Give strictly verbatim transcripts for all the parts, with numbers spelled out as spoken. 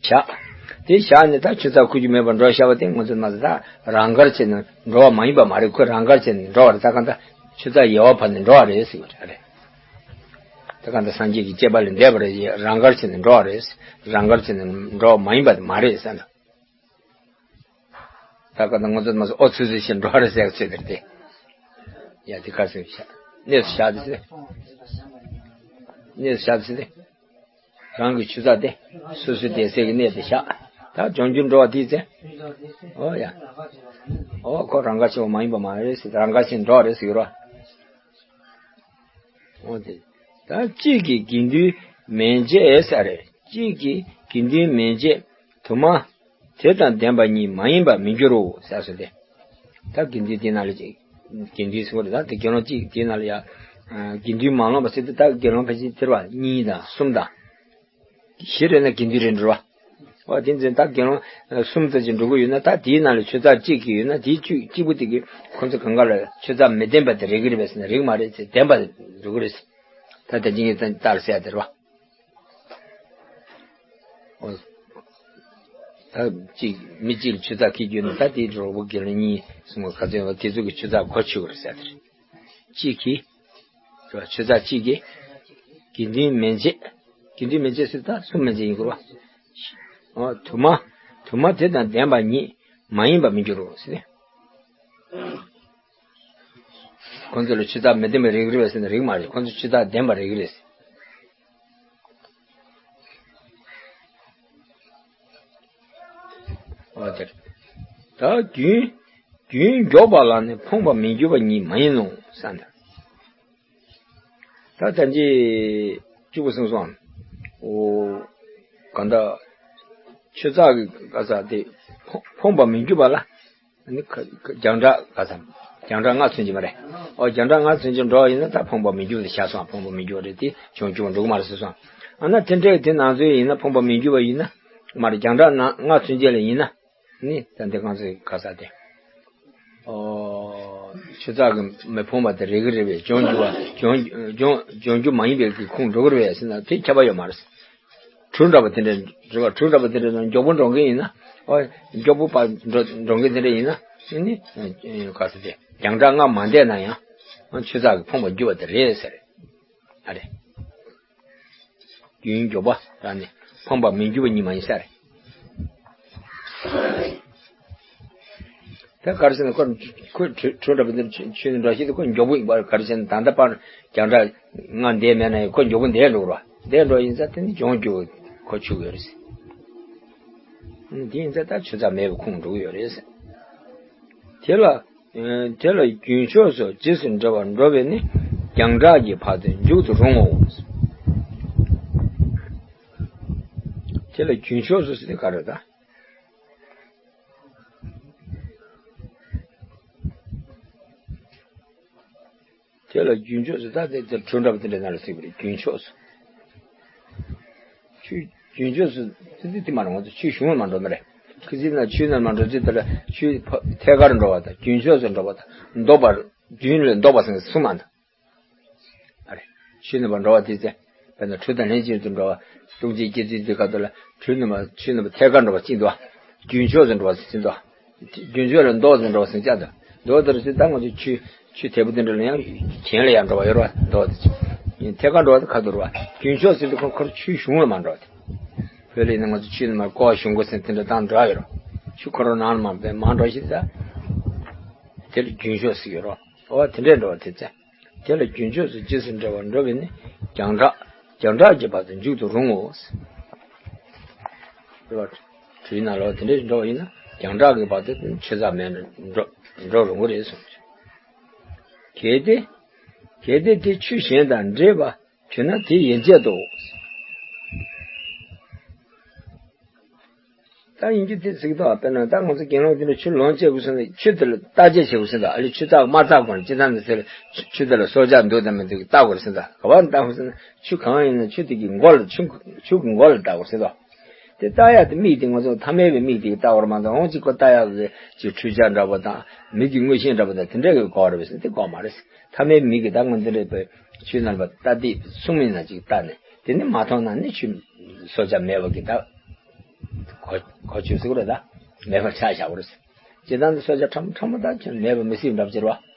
བཞག་དེ་བཞག་ནས་ད་ཆུ་ཚགས་ཁུར་རྒྱུ་མེད་པར་འགྲོ་བཞག་པ་དེ་ང་ཚོ་མ་ཟད་ད་རང་གར་བྱས་ནས་འགྲོ་བ་མ་ཡིན་པ་མ་རེད། ཁོས་རང་གར་བྱས་ནས་འགྲོ་བ་རེད། ད་གང་ལྟར་ཆུ་ཚགས་ཡལ་བ་བབས་ནས་འགྲོ་བ་རེད་ཟེར་བ་རེད། ད་གང་ལྟར་སངས་རྒྱས་ཀྱི་བཅས་པ་ལས་འདས་པ་རེད། རང་གར་བྱས་ནས་འགྲོ་བ་རེད། རང་གར་བྱས་ནས་འགྲོ་བ་མ་ཡིན་པ་དེ་མ་རེད་ཟེར་ན། ད་གང་ལྟར་ང་ཚོ་མ་ཟད་ཨོ་ཚོད་ཚོད་བྱས་འགྲོ་བ་རེད་ཟེར་ཚོད་དེར་དེ། ཡ་དེ་གར་སོང་བཞག་གནས་སུ་བཞག་དེ་ཟེར། གནས་སུ་བཞག་དེ་ཟེར་ཏེ། རང་གི་ཆུ་ཚགས་དེ། སོ་སོའི་བསྡད་སའི་གི་གནས་དེ་བཞག་ད་ལྗོངས་རྒྱུར་འགྲོ་བ་དེའི་ཚེ། ཨོ་ཡ། ཨོ་ཁོ་རང་ག་ཆེ་བ་མ་ཡིན་པ་མ་རེད་ཟེར། རང་ག་ཆེ་འགྲོ་བ་རེད་ཟེར་གི་རོ། ཨོ་དེ། ད་གཅིག་གིས་དགེ་འདུན་མན་ཆད་ས་རེད། གཅིག་གིས་དགེ་འདུན་མན་ཆད་དུ་མ། དེ་དང་ལྡན་པ་ཉིད་མ་ཡིན་པར་མི་འགྱུར་རོ་ཟེར་སོ་སྟེ། ད་དགེ་འདུན་དེ་ནང་ལ་ཅིག་དགེ་འདུན་ཟེར་བ་རེད། ད་དེ་དགེ་སློང་གཅིག་དེ་ནང་ལ་ཡ། དགེ་འདུན་མ་ལོངས་པ་ཟེར་དུས་ད་དགེ་སློང་ཕལ་ཆེར་དེར་བ་གཉིས་དང་གསུམ་དང་། བཞི་རེད་ན་དགེ་འདུན་རེད་འགྲོ་བ། ཨོ་དེ་ཚེ་ད་དགེ་སློང་གསུམ་ཙམ་ཅིག་འགྲོ་གི་ཡོད་ན་ད་དེའི་ནང་ལ་ཆུ་ཚགས་གཅིག་གི་ཡོད་ན་དེའི་གཅིག་གཅིག་པུ་དེ་གི་ཁོ་ཚོ་གང་ག་ལ་ཆུ་ཚགས་མི་ལྡན་པ་དེ་རེག་གི་རེད་པས་ཟེར་ན་རེག་མ་རེད་ཟེར། ལྡན་པ་འགྲོ་གི་རེད་ཟེར། ད་དེ་ཅིག་ངས་ད་ལྟར་ཟེར་ཡ་དེ་རེད་བ། ཨོ། ད་གཅིག་མི་གཅིག་ལ་ཆུ་ཚགས་ཁྱེར་རྒྱུ་ནི་ད་དེའི་གྲོགས་པོ་དགེ་སློང་གཉིས་གསུམ་ག་ཚོད་ཡོད་པ་དེ་ཚོ་གི་ཆུ་ཚགས་གོ་ཆོད་གི་རེད་ཟེར་ཡ་དེ་རེད། གཅིག་གིས། རེད་བ། ཆུ་ཚགས་གཅིག་གིས། དགེ་འདུན་མན་ཆད། དགེ་འདུན་མན་ཆད་ཟེར་ད་གསུམ་མན་ཆད་ཡིན་དགོས་རེད་བ། ཨོ་དུ་མ། དུ་མ་དེ་དང་ལྡན་པ་ཉིད་མ་ཡིན་པར་མི་འགྱུར་རོ་ཟེར་ནས། ཁོ་ཚོ་ལ་ཆུ་ཚགས་མི་ལྡན་པའི་རིགས་རེད་པས་ཟེར་ན་རིགས་མ་རེད། ཁོ་ཚོ་ཆུ་ཚགས་ལྡན་པའི་རིགས་རེད། ཨོ་དེར། ད་རྒྱུན། རྒྱུན་འཇོག་པ་ལ་ནི་ཕོངས་པར་མི་འགྱུར་བ་ཉིད་མ་ཡིན་ནོ་བསམ་ད། ད་ལྟ་ཅི། གཅིག་པུ་གསུངས་སོང་། ཨོ། གང་ལྟར། ཆུ་ཚགས་ཀྱི་ག་ས་དེ། ཕོངས་པར་མི་འགྱུར་བ་ལ། ནི་ཁ་ཁ་རྒྱང་གྲགས་ག་ས། རྒྱང་གྲགས་ལྔ་ཚུན་ཆད་མ་རེད། ཨོ་རྒྱང་གྲགས་ལྔ་ཚུན་ཆད་འགྲོ་བ་ཡིན་ན་ད་ཕོངས་པར་མི་འགྱུར་བ་དེ་བཞག་སོང་། ཕོངས་པར་མི་འགྱུར་བ་རེད་དེ་བྱུང་བྱུང་འགྲོ་གི་མ་རེད་ཟེར་སོང་། ཨ་ན་དེ་འདྲའི་དེ་ནང་ཚོའི་ཡིན་ན་ཕོངས་པར་མི་འགྱུར་བ་ཡིན་ན། མ་རེད་རྒྱང་གྲགས་ལྔ་ཚུན་ཆད་ལ་ཡིན་ན། ནི་ད་འདི་གང་ཚོད་ག་ས་དེ། ཨོ། ཆུ་ཚགས་ཀྱི་མི་ཕོངས་པ་དེ་རེག་གི་རེད་པས་ལྗོངས་རྒྱུ་བ་ལྗོངས་ལྗོངས་ལྗོངས་རྒྱུ་མ་ཡིན་པའི་གི་ཁུངས་འགྲོ་གི་རེད་པས་ཟེར་ན་དེ་ཁྱབ་པ་ཡོད་མ་རེད། གྲུ་འདྲ་པོ་དེ་འདྲ་རེད་པ། གྲུ་འདྲ་པོ་དེ་འདྲ་ན་མགྱོགས་པོ་འགྲོ་མཁན་ཡིན་ན། ཨོ། མགྱོགས་པོ་ཕར་འགྲོ་འགྲོ་མཁན་དེ་འདྲ་ཡིན་ན། ནི། ག་ས་དེ་རྒྱང་གྲགས་ལྔ་མ་འདས་ན་ཡང་། ཆུ་ཚགས་ཀྱི་ཕོངས་པར་འགྱུར་བ་དེ་རེད་ཟེར། ཨ་རེད། རྒྱུན་མགྱོགས་པ་རང་ནི་ཕོངས་པར་མི་འགྱུར་བ་ཉིད་མ་ཡིན་ས་རེད། ད་ག་རེ་ཟེར་ན་ཁོ་ཁོ་གྲུ་གྲུ་འདྲ་པོ་འདིར་ཆུ་ཆུ་ནི་འགྲོ་ཞིག་ཏུ་ཁོ་མགྱོགས་པོ་ཡིན་པར་ག་རེ་ཟེར་ན་ད་ལྟ་པར་རྒྱང་གྲགས་ལྔ་འདས་མེད་ན་ཡང་ཁོ་མགྱོགས་པོ་འདས་འགྲོ་ར་འདས་འགྲོ་ཡིན་ཙང་དེ་ནི་ལྗོངས་རྒྱུ་གོ་ཆོད་ཡོད་རེད། དེ་ཡིན་ཙང་ད་ཆུ་ཚགས་མེད་པའི་ཁུངས་འགྲོ་གི་ཡོད་རེད། དེ་ལ། དེ་ལ་རྒྱུན་ཕྱོགས་སུ་རྗེས་སུ་འགྲོ་བར་འགྲོ་བས་ནི་རྒྱང་གྲགས་ཀྱི་བར་དུ་འཇུག་ཏུ་རུང་ངོ་། དེ་ལ་རྒྱུན་ཕྱོགས་སུ་ཟེར་ག་རེ་ད། དེ་ལ་རྒྱུན་ཕྱོགས་སུ་ད་དེ་དེ་གྲུ་འདྲ་པོ་དེ་འདྲ་ན་ལ་ཟེར་བ་རེད་རྒྱུན་ཕྱོགས་སུ། ཆུ་རྒྱུན་ཕྱོགས་སུ་ཙི་ཙི་དེ་མ་རེད་ང་ཚོ་ཆུ་གཞུང་ལ་མ་འགྲོ་ནི་རེད། ཁི་ཙི་ན་ཆུ་ནང་མ་འགྲོ་ཙི་དེ་ལ་ཆུ་ཐད་ཀར་འགྲོ་བ་དང་རྒྱུན་ཕྱོགས་སུ་འགྲོ་བ་དང་ལྡོག་པ་རྒྱུན་ལས་ལྡོག་པ་ཟེར་གསུམ་མ་འདུག་ཨ་རེ། ཆུ་ནང་མ་འགྲོ་བ་དེ་ཚེ། དཔེར་ན་གྲུ་དང་ལྷན་ཅིག་ཏུ་འགྲོ་བ། ལྟུང་བྱེད་སྐྱེ་ཚུལ་དེ་ཁ་ཐུག་ལ་གྲུ་ནང་མ་ཆུ་ནང་མ་ཐད་ཀར་འགྲོ་བ་གཅིག་འདུག་ཨ། རྒྱུན་ཕྱོགས་སུ་འགྲོ་བ་ཟེར་འདུག་ཨ། རྒྱུན་ཕྱོགས་ལ་ལྡོག་ཟེར་འགྲོ་བ་ཟེར་ཅག་འདུག་ལྡོག་དེར་ཟེར་ད་ང་ཚོ་ཆུ་ཆུ་དལ་པོ་དེ་འདྲ་ལ་ཡང་གྱེན་ལ་ཡང་འགྲོ་བ་ཡོད་ར་ལྡོག་དེ་ཆུ། ཐད་ཀར་འགྲོ་བ་དེ་ཁ་ཐུག་ར་བ། རྒྱུན་ཕྱོགས་ཟེར་དུས་ཁོ་ཁོར་ཆུའི་གཞུང་ལ་མ་འགྲོ་བ་དེ། བོད་ལ་ཡིན་ན་ང་ཚོ་ཆུ་ནང་མ་ཀོ་གཞུང་སྒོ་ཟེར་དེ་འདྲ་བཏང་འགྲོ་ཡོད་ར། ཆུ་ཁོ་རང་ནང་ལ་མ་འབད་མ་འགྲོ་ཞིག་ད། དེ་ལ་རྒྱུན་ཕྱོགས་ཟེར་ཡོད་ར། འོ་དེ་འདྲས་འགྲོ་བ་དེ་ཚེ། དེ་ལ་རྒྱུན་ཕྱོགས་སུ་རྗེས་སུ་འགྲོ་བར་འགྲོ་བས་ནི་རྒྱང་གྲགས་རྒྱང་གྲགས་ཀྱི་བར་དུ་འཇུག་ཏུ་རུང་ངོ་། རེད་བ། གྲུའི་ནང་ལོགས་དེ་འདྲས་འགྲོ་བ་ཡིན་ན་རྒྱང་གྲགས་ཀྱི་བར་དུ་ཆུ་ཚགས་མེད་ན་འགྲོ་འགྲོ་རུང་གི་རེད་གསུངས། གལ་ཏེ། གལ་ཏེ་དེ་ཆུ་གཞན་དང་འདྲེས་པ་གྱུར་ན་དེ་ཡན་ཆད་དོ། ད་ཡིན་རྒྱུ་དེ་ཚིག་ཐོག་དཔེར་ན་ད་ང་ཚོ་དགེ་སློང་དེ་འདྲ་ཆུ་ལོངས་སྤྱད་དགོས་ཟེར་ན་ཆུ་དེ་ལ་བརྟག་དཔྱད་བྱེད་དགོས་ཟེར་ད་ཨ་ལེ་ཆུ་བརྟག་མ་བརྟག་གོང་ལ་སྤྱིར་བཏང་ནས་ཟེར་ཆུ་དེ་ལ་སྲོག་ཆགས་འདུག་དང་མི་འདུག་བརྟག་དགོས་ཟེར་ད་ག་བར་བརྟག་དགོས་ཟེར་ན་ཆུ་གང་ཡིན་ན་ཆུ་དེ་གི་མགོ་ལ་ཆུ་ཆུ་གི་མགོ་ལ་བལྟ་དགོས་ཟེར་ད། དེ་བལྟ་ཡག་དེ་མིག་དེ་ང་ཚོ་ཐ་མལ་པའི་མིག་དེ་གི་བལྟ་བར་མ་གཏོགས་འོང་ཅིག་ཁོ་བལྟ་ཡག་གི་ཅིག་འཕྲུལ་ཆས་འདྲ་པོ་དང་མིག་གི་མངོན་ཤེས་འདྲ་པོ་དང་དེ་འདྲ་གི་དགོས་རེད་པས་ཟེར་དེ་དགོས་མ་རེད། ཐ་མལ་མིག་གི་ད་ང་འདི་འདྲ་པའི་ཆུ་ནང་ལ་བལྟ་དེ་གསུང་མིན་ན་ཅིག་བལྟ་ནས་དེ་ནི་མ་མཐོང་ན་ནི་ཆུ་སྲོག་ཆགས་མེད་པ་གི་ད། གོ་གོ་ཆོད་ཟེར་གི་རེད་ད། མེད་པ་ཆགས་བཞག་གི་རེད། སྤྱིར་བཏང་དུ་སྲོག་ཆགས་ཕྲ་མོ་ཕྲ་མོ་དག་ཀྱང་མེད་པ་མི་སྲིད་འདྲ་པོ་ཅིག་རེད་བ།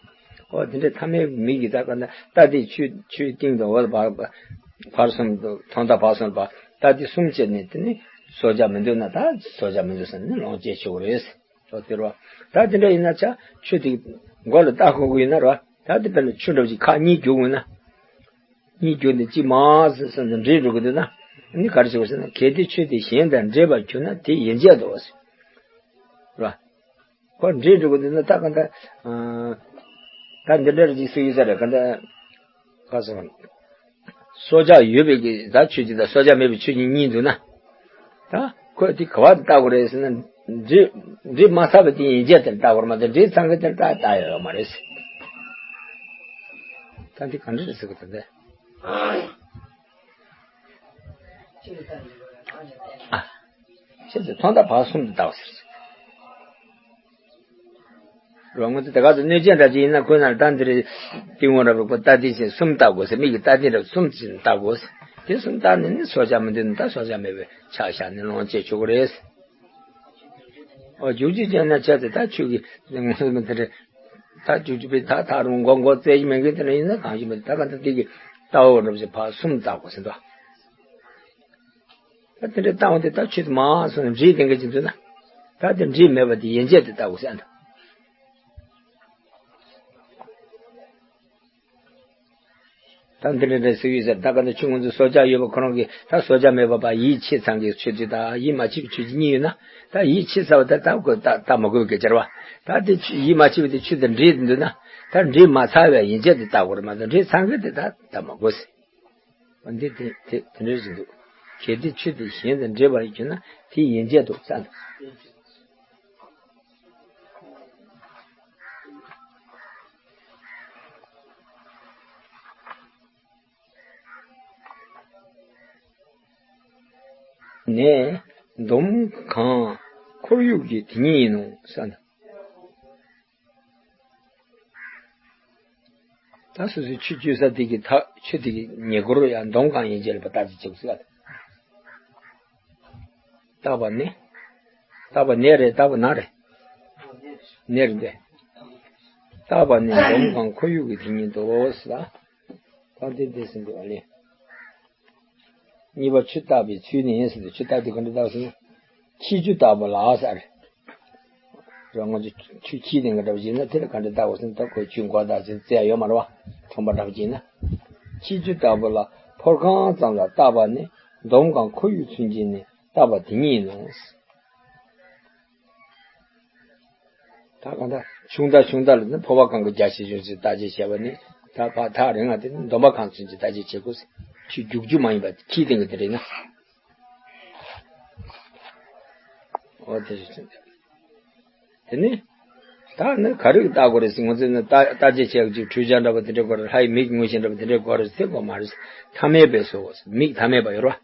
ཨོ་དེ་འདྲའི་ཐ་མལ་མིག་གིས་ད་ག་ན་ད་དེ་ཆུ་ཆུའི་སྟེང་དུ་འོ་བ་བར་གསུམ་དུ་ཐོག་མཐའ་བར་གསུམ་པ་ད་དེ་གསུམ་བྱས་ནས་དེ་ནི་སྲོག་ཆགས་མི་འདུག་ན་ད་སྲོག་ཆགས་མི་འདུག་ཟེར་ནས་ལོངས་སྤྱད་ཆོག་གི་རེད། ཨོ་དེ་རེད་བ། ད་དེ་འདྲ་ཡིན་ན་ཆ་ཆུ་དེ་མགོ་ལ་བཏགས་དགོས་ཀྱི་ཡིན་ན་རེད་བ། ད་དེ་དཔེར་ན་ཆུ་འདྲ་པོ་ཅིག་ཁག་གཉིས་རྒྱུག་དགོས་ན། གཉིས་བསྒྱུར་ནས་གཅིག་མར་ཟེར་ཟེར་ནས་འདྲེས་འགྲོ་གི་འདུག་ན། ཨ་ནི་ག་རེ་བྱེད་དགོས་ཟེར་ན། གལ་ཏེ་ཆུ་དེ་གཞན་དང་འདྲེས་པར་གྱུར་ན་དེ་ཡན་ཆད་དོ་ཟེར། ར། ཁོ་འདྲེས་འགྲོ་གི་འདུག་ན་ད་ག་འདྲ། ཨ། ད་འདི་འདྲ་རེ་ཅིག་སུ་ཡོད་ས་རེད་ག་འདྲ། ག་ཟེར། སྲོག་ཆགས་ཡོད་པའི་གི་ད་ཆུ་གཅིག་དང་སྲོག་ཆགས་མེད་པའི་ཆུ་གཉིས་གཉིས་འདུག་ན། ད་ཁོས་དེ་ག་བ་དེ་ལྟ་དགོས་རེད་ཟེར་ན། འདྲེས་འདྲེས་མ་ཚར་བའི་དེ་ཡན་ཆད་དེར་ལྟ་དགོས་རེད་མ་གཏོགས་འདྲེས་ཚར་མཁན་དེར་ལྟ་ལྟ་ཡོད་མ་རེད། ད་འདི་ག་འདྲ་རེད་ཟེར་གི་འདུག་འདི། ཨ། ཤེས་ཚེ་ཐོག་མཐའ་བར་གསུམ་དུ་ལྟ་བ་ཟེར། རོ་ངོ་ཚོ་དེ་ག་ཚོད་གནོད་བྱེད་འདྲ་ཅིག་ཡིན་ན་ཁོ་ན་ལ་ད་འདིར་ཏིང་ངོ་འདྲ་པོ་ཁོ་ལྟ་དེ་བྱས་གསུམ་ལྟ་དགོས་ཟེར། མིག་གིས་ལྟ་དེ་འདྲ་གསུམ་ཅིག་ལྟ་དགོས་ཟེར། དེ་གསུམ་ལྟ་ནས་ནི་སྲོག་ཆགས་མི་འདུག་ན་ད་སྲོག་ཆགས་མེད་པའི་ཆ་བཞག་ནས་ལོངས་སྤྱད་ཆོག་གི་རེད། ཨོ་རྒྱུག་རྒྱུག་བྱས་ན་བྱས་ཏེ་ད་ཆུ་གི་ངོ་མ་དེ་རེད། ད་རྒྱུག་རྒྱུག་པའི་ད་ད་རུང་མགོ་མགོ་རྩེ་གི་མེད་གི་དེ་ན་ཡིན་ན་གང་ཞིག་མེད། ད་ག་ད་དེ་གི་ལྟ་བ་འགྲོ་བྱེད་ཕར་གསུམ་ལྟ་དགོས་ཟེར་འདུག་ད་དེ་འདྲའི་ལྟ་བ་དེ་ད་ཆུ་དེ་མར་སོང་ནས་འདྲེས་ལྡན་གི་ཅིག་འདུག་ན། ད་དེ་འདྲེས་མེད་པ་དེ་ཡན་ཆད་དེ་ལྟ་དགོས་ཟེར་འདུག་ད་འདི་འདྲ་འདྲ་ཟེར་ཡོད་ཟེར། ད་ག་ནས་ཆུ་ང་ཚོ་སྲོག་ཆགས་ཡོད་པ་ཁོ་རང་གིས་ད་སྲོག་ཆགས་མེད་པ་བ་ཡིད་ཆེས་ཚང་གི་ཆུ་དེ་དང་ཡིད་མ་ཆེས་པའི་ཆུ་གཉིས་ཡོད་ན། ད་ཡིད་ཆེས་ཚར་བ་ད་ད་ཁོ་ད་ལྟ་མ་དགོས་པའི་སྐད་ཆ་རེད་བ། ད་དེ་ཆུ་ཡིད་མ་ཆེས་པ་དེ་ཆུ་དང་འདྲེས་འདུག་ན། ད་འདྲེས་མ་ཚར་བའི་ཡན་ཆད་དེ་ལྟ་དགོས་རེད་མ་གཏོགས་འདྲེས་ཚར་མཁན་དེ་ད་ལྟ་མ་དགོས་ཟེར། འདི་དེ་དེ་དེ་འདྲ་ཞིག་འདུག་གལ་ཏེ་ཆུ་དེ་གཞན་དང་འདྲེས་པར་གྱུར་ན་དེ་ཡན་ཆད་དུ་བསམ། ནས་འདོམ་གང་ཁོར་ཡུག་གི་དེ་ཉིད་ཡིན་ནོ་བསམ། ད་སོ་སོའི་ཆུ་སྤྱོད་ས་དེ་གི་ཐག་ཆུ་དེ་གི་ཉེ་འཁོར་ཡང་འདོམ་གང་ཡན་ཆད་ལ་བརྟག་དཔྱད་བྱེད་དགོས་ཟེར། བརྟག་པ་ནི། བརྟག་པ་ནི་རེད་བརྟག་པ་ན་རེད། ནི་རེད་འདི། བརྟག་པ་ནི་འདོམ་གང་ཁོར་ཡུག་གི་དེ་ཉིད་དོ་ཟེར། ད་དེ་འདི་ཟིན་འདུག་ཨ་ལེ། གཉིས་པ་ཆུ་བརྟག་པའི་ཚུལ་ནི་ཟེར་ཏེ་ཆུ་བརྟག་དེ་ག་འདྲ་བརྟག་ཟེར་ན། འཁྱིལ་རྒྱུ་ལྟ་བུ་ལ་ཟེར། རང་ང་ཚོ་ཆུ་འཁྱིལ་ནས་ག་འདྲ་བྱེད་ན་དེ་ལ་ག་འདྲ་བལྟ་དགོས་ཟེར་ན། ད་ཁོས་ཆུ་མགོ་བཏགས་ཟིན་རྩེ་ཡ་ཡོད་མ་རེད་བ། ཁྲོམ་པ་འདྲ་བ་བྱེད་ན། འཁྱིལ་རྒྱུ་ལྟ་བུ་ལ་ཕོར་གང་ཙམ་ལ་བརྟག་པ་ནི་འདོམ་གང་ཁོར་ཡུག་ཚུན་ཆད་ནི་བརྟག་པ་དེ་ཉིད་ཡིན་ནོ། ད་གང་ལྟར་ཆུང་མཐའ་ཆུང་མཐའ་ལ་ནི་ཕོར་པ་གང་གི་རྒྱ་ཆེ་ཆུང་ཆེ་བརྟག་དཔྱད་བྱས་པ་ནི། ད་ཕར་ཐག་རིང་ང་དེ་ནི་འདོམ་པ་གང་ཚུན་ཆད་བརྟག་དཔྱད་བྱེད་དགོས་ཟེར། ཆུ་རྒྱུག་རྒྱུ་མ་ཡིན་པ་འཁྱིལ་སྟེང་གི་དེ་རེད་ན། འོ་དེ་རེད་ཟེར། དེ་ནི། ད་ནི་ག་རེ་བལྟ་དགོས་རེད་ཟེར། ང་ཚོས་ནི་བལྟ་བལྟ་དཔྱད་བྱས་ཀྱི་འཕྲུལ་ཆས་འདྲ་པོ་དེ་འདྲ་དགོས་རེད། ལྷ་ཡི་མིག་ངོ་ཤེས་འདྲ་པོ་དེ་འདྲ་དགོས་རེད་ཟེར་དགོས་མ་རེད། ཐ་མལ་པའི་སོ། མིག་ཐ་མལ་པ་ཡོད་རེད་བ།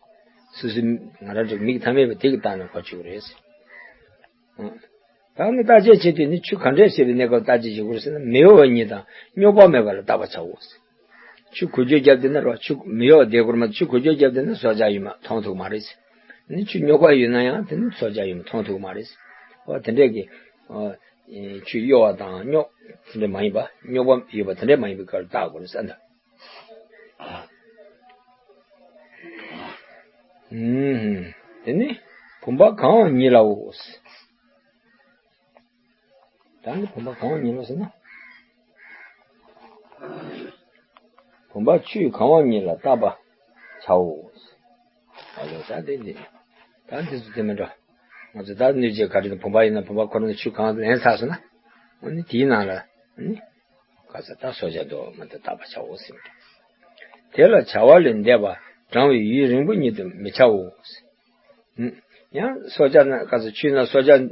སོ་སོའི་ང་རང་ཚོའི་མིག་ཐ་མལ་པ་དེ་གི་ལྟ་ན་གོ་ཆོད་རེད་ཟེར། ཨང་། ད་ནི་བརྟག་དཔྱད་བྱེད་དུས་ནི་ཆུ་ག་འདྲས་བྱས་པའི་གནས་སྐབས་བརྟག་དཔྱད་བྱེད་དགོས་ཟེར་ན། མི་གཡོ་བ་ཉིད་དང་རྙོག་པ་མེད་པ་ལ་བརྟག་པར་བྱའོ། ཆུ་འགུལ་སྐྱོད་བརྒྱབ་བསྡད་ན་རོ། ཆུ་མི་གཡོ་བ་བསྡད་དགོས་མ་གཏོགས་ཆུ་འགུལ་སྐྱོད་བརྒྱབ་བསྡད་ན་སྲོག་ཆགས་ཡོད་མ་མཐོང་ཐུབ་མ་རེད། ནི་ཆུ་རྙོག་པ་ཡོད་ན་ཡང་དེ་ནི་སྲོག་ཆགས་ཡོད་མ་མཐོང་ཐུབ་མ་རེད། འོ་དེ་འདྲས་ཀྱི། ཨོ། ཆུ་གཡོ་བ་དང་རྙོག་དེ་འདྲས་མ་ཡིན་པ། རྙོག་པ་ཡོད་པ་དེ་འདྲས་མ་ཡིན་པའི་སྐབས་ལ་བརྟག་དགོས་རེད་ཟེར་ན། ཨུམ། དེ་ནི་བུམ་པ་གང་བ་ཉིད་ལའོ། ད་ནི་བུམ་པ་གང་བ་ཉིད་ལ་ཟེར་ན། བུམ་པ་ཆུས་གང་བ་ཉིད་ལ་བརྟག་པར་བྱའོ། ཨ་ལོ་ད་དེ་འདི། ད་འདི་ཚོ་དེ་མི་འདྲ། ང་ཚོ་ད་གནོད་བྱེད་ག་རེ་ནི་བུམ་པ་ཡིན་ན་བུམ་པ་ཁོ་རང་ནི་ཆུ་གང་ལེན་ཚར་སོང་ན། ཨ་ནི་དེའི་ནང་ལ་ཨ་ནི། ག་ས་ད་སྲོག་ཆགས་འདུག་མ་གཏོགས་བརྟག་པར་བྱའོ་ཟེར། དེ་ལ་བྱ་བ་ལས་འདས་པ་གྲང་བའི་ཡུན་རིང་པོ་ཉིད་དུ་མི་བྱའོ། ཡང་སྲོག་ཆགས་ན་ག་ཚོད་ཆུ་ན་སྲོག་ཆགས་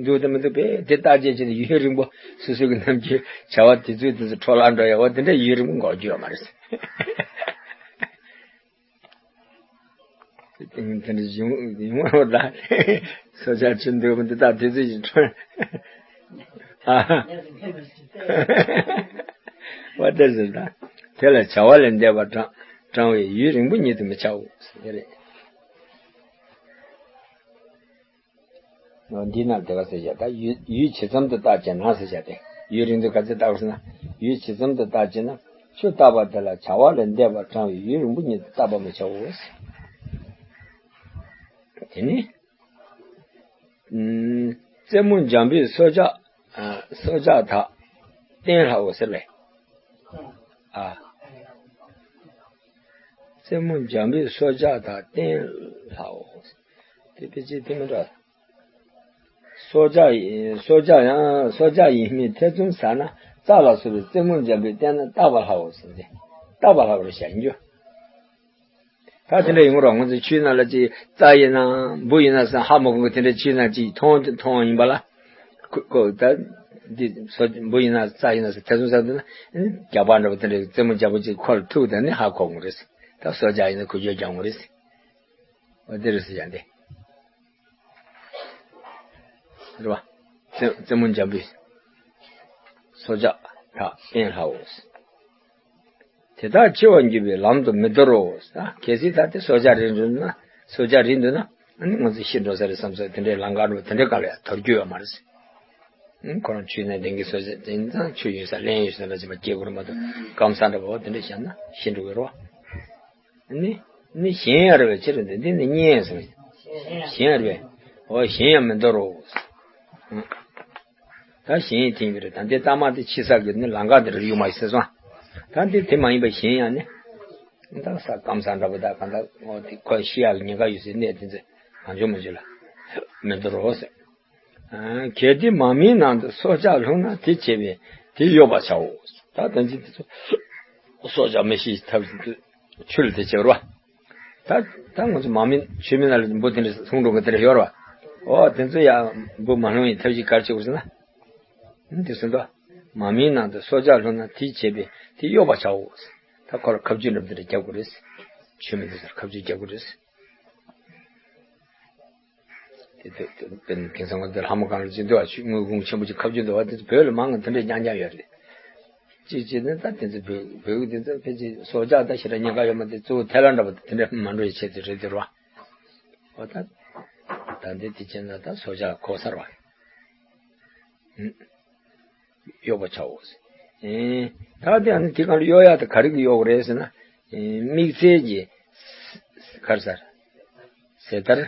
འདུག་དང་མི་འདུག་པས་དེ་བརྟག་དཔྱད་བྱས་ནས་ཡུན་རིང་པོ་སོ་སོ་གི་ནམ་རྒྱུན་བྱ་བ་དེ་ཚོའི་དེ་ཚོ་འཕྲོ་བརླག་འགྲོ་ཡ། འོ་དེ་འདྲ་ཡུན་རིང་པོ་འགོར་རྒྱུ་ཡོད་མ་རེད། དེ་འདྲ་ཡོང་ཡོང་བ་ལ་སྲོག་ཆགས་ཆུ་འདུག་མི་འདུག་ད་དེ་ཚོ་ཡིན་འཕྲོ། ཨ། འོ་དེ་ཟེར་ད། དེ་ལ་བྱ་བ་ལས་འདས་པ་གྲང་གྲང་བའི་ཡུན་རིང་པོ་ཉིད་དུ་མི་བྱའོ་ཟེར་རེད། འདི་ནང་དེ་ག་ཟེར་བྱ། ད་ཡུལ་ཡུལ་ཇི་ཙམ་དུ་བརྟགས་ཅེ་ན་ཟེར་བྱ་སྟེ། ཡུན་རིང་དུ་ག་ཚོད་བརྟགས་ཟེར་ན། ཡུལ་ཇི་ཙམ་དུ་བརྟགས་ཅེ་ན། ཆུ་བརྟགས་པ་དེ་ལ་བྱ་བ་ལས་འདས་པ་གྲང་བའི་ཡུན་རིང་པོ་ཉིད་དུ་བརྟག་པར་མི་བྱའོ། དེ་ནི། ཨུམ། རྩེ་མོ་འཇམ་པའི་སྲོག་ཆགས། ཨ། སྲོག་ཆགས་དག་བསྟེན་སླའོ་ཟེར་བས། ཨ། རྩེ་མོ་འཇམ་པའི་སྲོག་ཆགས་དག་བསྟེན་སླའོ། དེ་ཕལ་ཆེར་དེ་མི་འདྲ། སྲོག་ཆགས་ཡིན། སྲོག་ཆགས་ཡང་སྲོག་ཆགས་ཡིན་མིན་ཐེ་ཚོམ་ཟ་ན། རྩྭ་ལ་སོགས་པའི་རྩེ་མོ་འཇམ་པའི་བསྟེན་ན་བརྟག་པ་སླའོ་ཟེར་ཏེ། བརྟག་པ་སླ་བར་བྱ་ཡིན་རྒྱུ། ད་དེ་འདྲ་ཡིན་རོགས། ང་ཚོ་ཆུའི་ནང་ལ་ཅིག་རྩྭ་ཡིན་ན་འབུ་ཡིན་ན་ཟེར་ཧ་མ་གོ་གི། དེ་འདྲ་ཆུའི་ནང་ཅིག་མཐོང་མཐོང་ཡིན་པ་ལ། ཁོ་ཁོ་ད་འདི་སོ་འབུ་ཡིན་ན་རྩྭ་ཡིན་ན་ཟེར་ཐེ་ཚོམ་ཟ་འདུག་ན། རྒྱགས་པ་འདྲ་པོ་དེ་འདྲ་རྩེ་མོ་འཇམ་པོ་ཅིག་ཁོ་ལ་ཐུག་དང་ནི་ཧ་གོ་གི་རེད། ད་སྲོག་ཆགས་ཡིན་ན་ཁོ་ཡོད་རྒྱག་གི་རེད། འོ་དེ་རེད་ཟེར་ཡ་འདི། རེད་བ། རྩེ་རྩེ་མོ་འཇམ་པའི་སྲོག་ཆགས་དག་བསྟེན་སླའོ། དེ་དག་འཆི་བར་འགྱུར་བའི་ལམ་དུ་མི་འདོར་རོ། ད་གལ་སྲིད་ད་དེ་སྲོག་ཆགས་རིགས་འདུག་ན། སྲོག་ཆགས་རིགས་འདུག་ན། ཨ་ནི་ང་ཚོ་ཤི་འགྲོ་ས་རེད་བསམ་ས་དེ་འདྲའི་ལམ་ཁ་འགྲོ་དེ་འདྲའི་སྐབས་ལ་ཡང་དོར་རྒྱུ་ཡོད་མ་རེད། ཨང་། ཁོ་རང་ཆུ་ནས་ལྡང་གི་སྲོག་ཆགས་དེ་ཡིན་ཙང་ཆུ་ཡོད་ས་རླན་ཡོད་ས་ལ་ཅིག་མ་སྐྱེ་དགོས་རེད་མ་གཏོགས། སྐམ་ས་འདྲ་པོ་དེ་འདྲ་བཞག་ན་ཤི་འགྲོ་གི་རེད་བ། ནི། ནི་གཞན་ཡང་རེད་བས། ཕྱིར་འདི་འདི་ནི་གཉིས་ཡང་ཟེར། གཞན་ཡང་རེད་བས། འོ་གཞན་ཡང་མི་འདོར་རོ། ད་གཞན་ཡང་དེ་ཡིན་གྱི་རེད། ད་འདི་རྟགས་མ་དེ་ཕྱི་ས་གི་ནི་ལམ་ཁ་འདི་རུ་ཡོད་མ་ཡིན་ཟེར་སོང་། ད་འདི་དེ་མ་ཡིན་པ་གཞན་ཡང་ནི། ད་ས་སྐམ་ས་འདྲ་པོ་ད་གང་ལྟར་འོ་དེ་ཁོ་ཤི་ཡག་གི་ཉེན་ཁ་ཡོད་སའི་གནས་དེ་ཚོ་གང་བྱུང་མང་བྱུང་ལ་མི་འདོར་རོ་ཟེར། གལ་ཏེ་མ་མིན་ནང་དུ་སྲོག་ཆགས་ལྷུང་ན་དེ་བྱས་པས་དེ་གཡོབ་པར་བྱའོ། ད་དོན་ཚན་དེ་ཚོ་སྲོག་ཆགས་མི་ཤི་ཐབས་ཆུ་ལ་དེ་བྱེད་རོ། ད་ད་ང་ཚོ་མ་མིན་ཆུ་མིན་ན་ལ་འབུ་དེ་འདྲ་ལྷུང་འགྲོ་གི་དེ་འདྲ་ཡོད་རོ། འོ་དེ་ཚོ་ཡང་འབུ་མ་ལྷུང་ཡི་ཐབས་ཤིག་ག་རེ་བྱེད་དགོས་ཟེར་ན། དེ་ཟེར་དོ། མ་མིན་ནང་དུ་སྲོག་ཆགས་ལྷུང་ན་དེ་བྱས་པས་དེ་གཡོབ་པར་བྱའོ། ད་ཁོ་ལ་ཁ་བཅུ་འདྲ་པོ་དེ་འདྲ་རྒྱབ་དགོས་རེད། ཆུ་མིན་དེ་ཚོར་ཁ་བཅུ་རྒྱབ་དགོས་རེད། དེ་དེ་དེ་དེ་དེང་སང་ང་ཚོ་ལྷ་མོ་གང་ལ་ཅི་འདུག་ཨ། ཆུ་དངུལ་ཁུང་ཆེན་པོ་ཅིག་ཁ་བཅུ་འདུག་ཨ། དེ་ཚོ་བོད་ལ་མང་ང་དེ་འདྲ་རྐྱང་རྐྱང་ཡོད་རེད། ཅིག་ཅིག་ནི་ད་དེ་ཚོ་བོད་བོད་ཀྱི་དེ་ཚོ་ཕལ་ཆེར་སྲོག་ཆགས་ད་ཞེ་དྲག་ཉེན་ཁ་ཡོད་མ་རེད། གཙོ་བོ་ཐལ་བ་འདྲ་པོ་དེ་འདྲ་མ་འགྲོ་ཡི་ཆེད་དུ་རེད་དེ་རོ། འོ་ད་ད་འདི་དེ་བྱས་ན་ད་སྲོག་ཆགས་གོ་ས་རོ། གཡོབ་པར་བྱའོ། ཨེ། ད་དེ་ཨ་ནི་དེ་གང་ལ་གཡོབ་ཡག་དེ་ག་རེ་གི་གཡོབ་དགོས་རེད་ཟེར་ན། ཨེ། དམིགས་བསལ་གྱི་གར་ཟེར། ཟེར་ལྟར།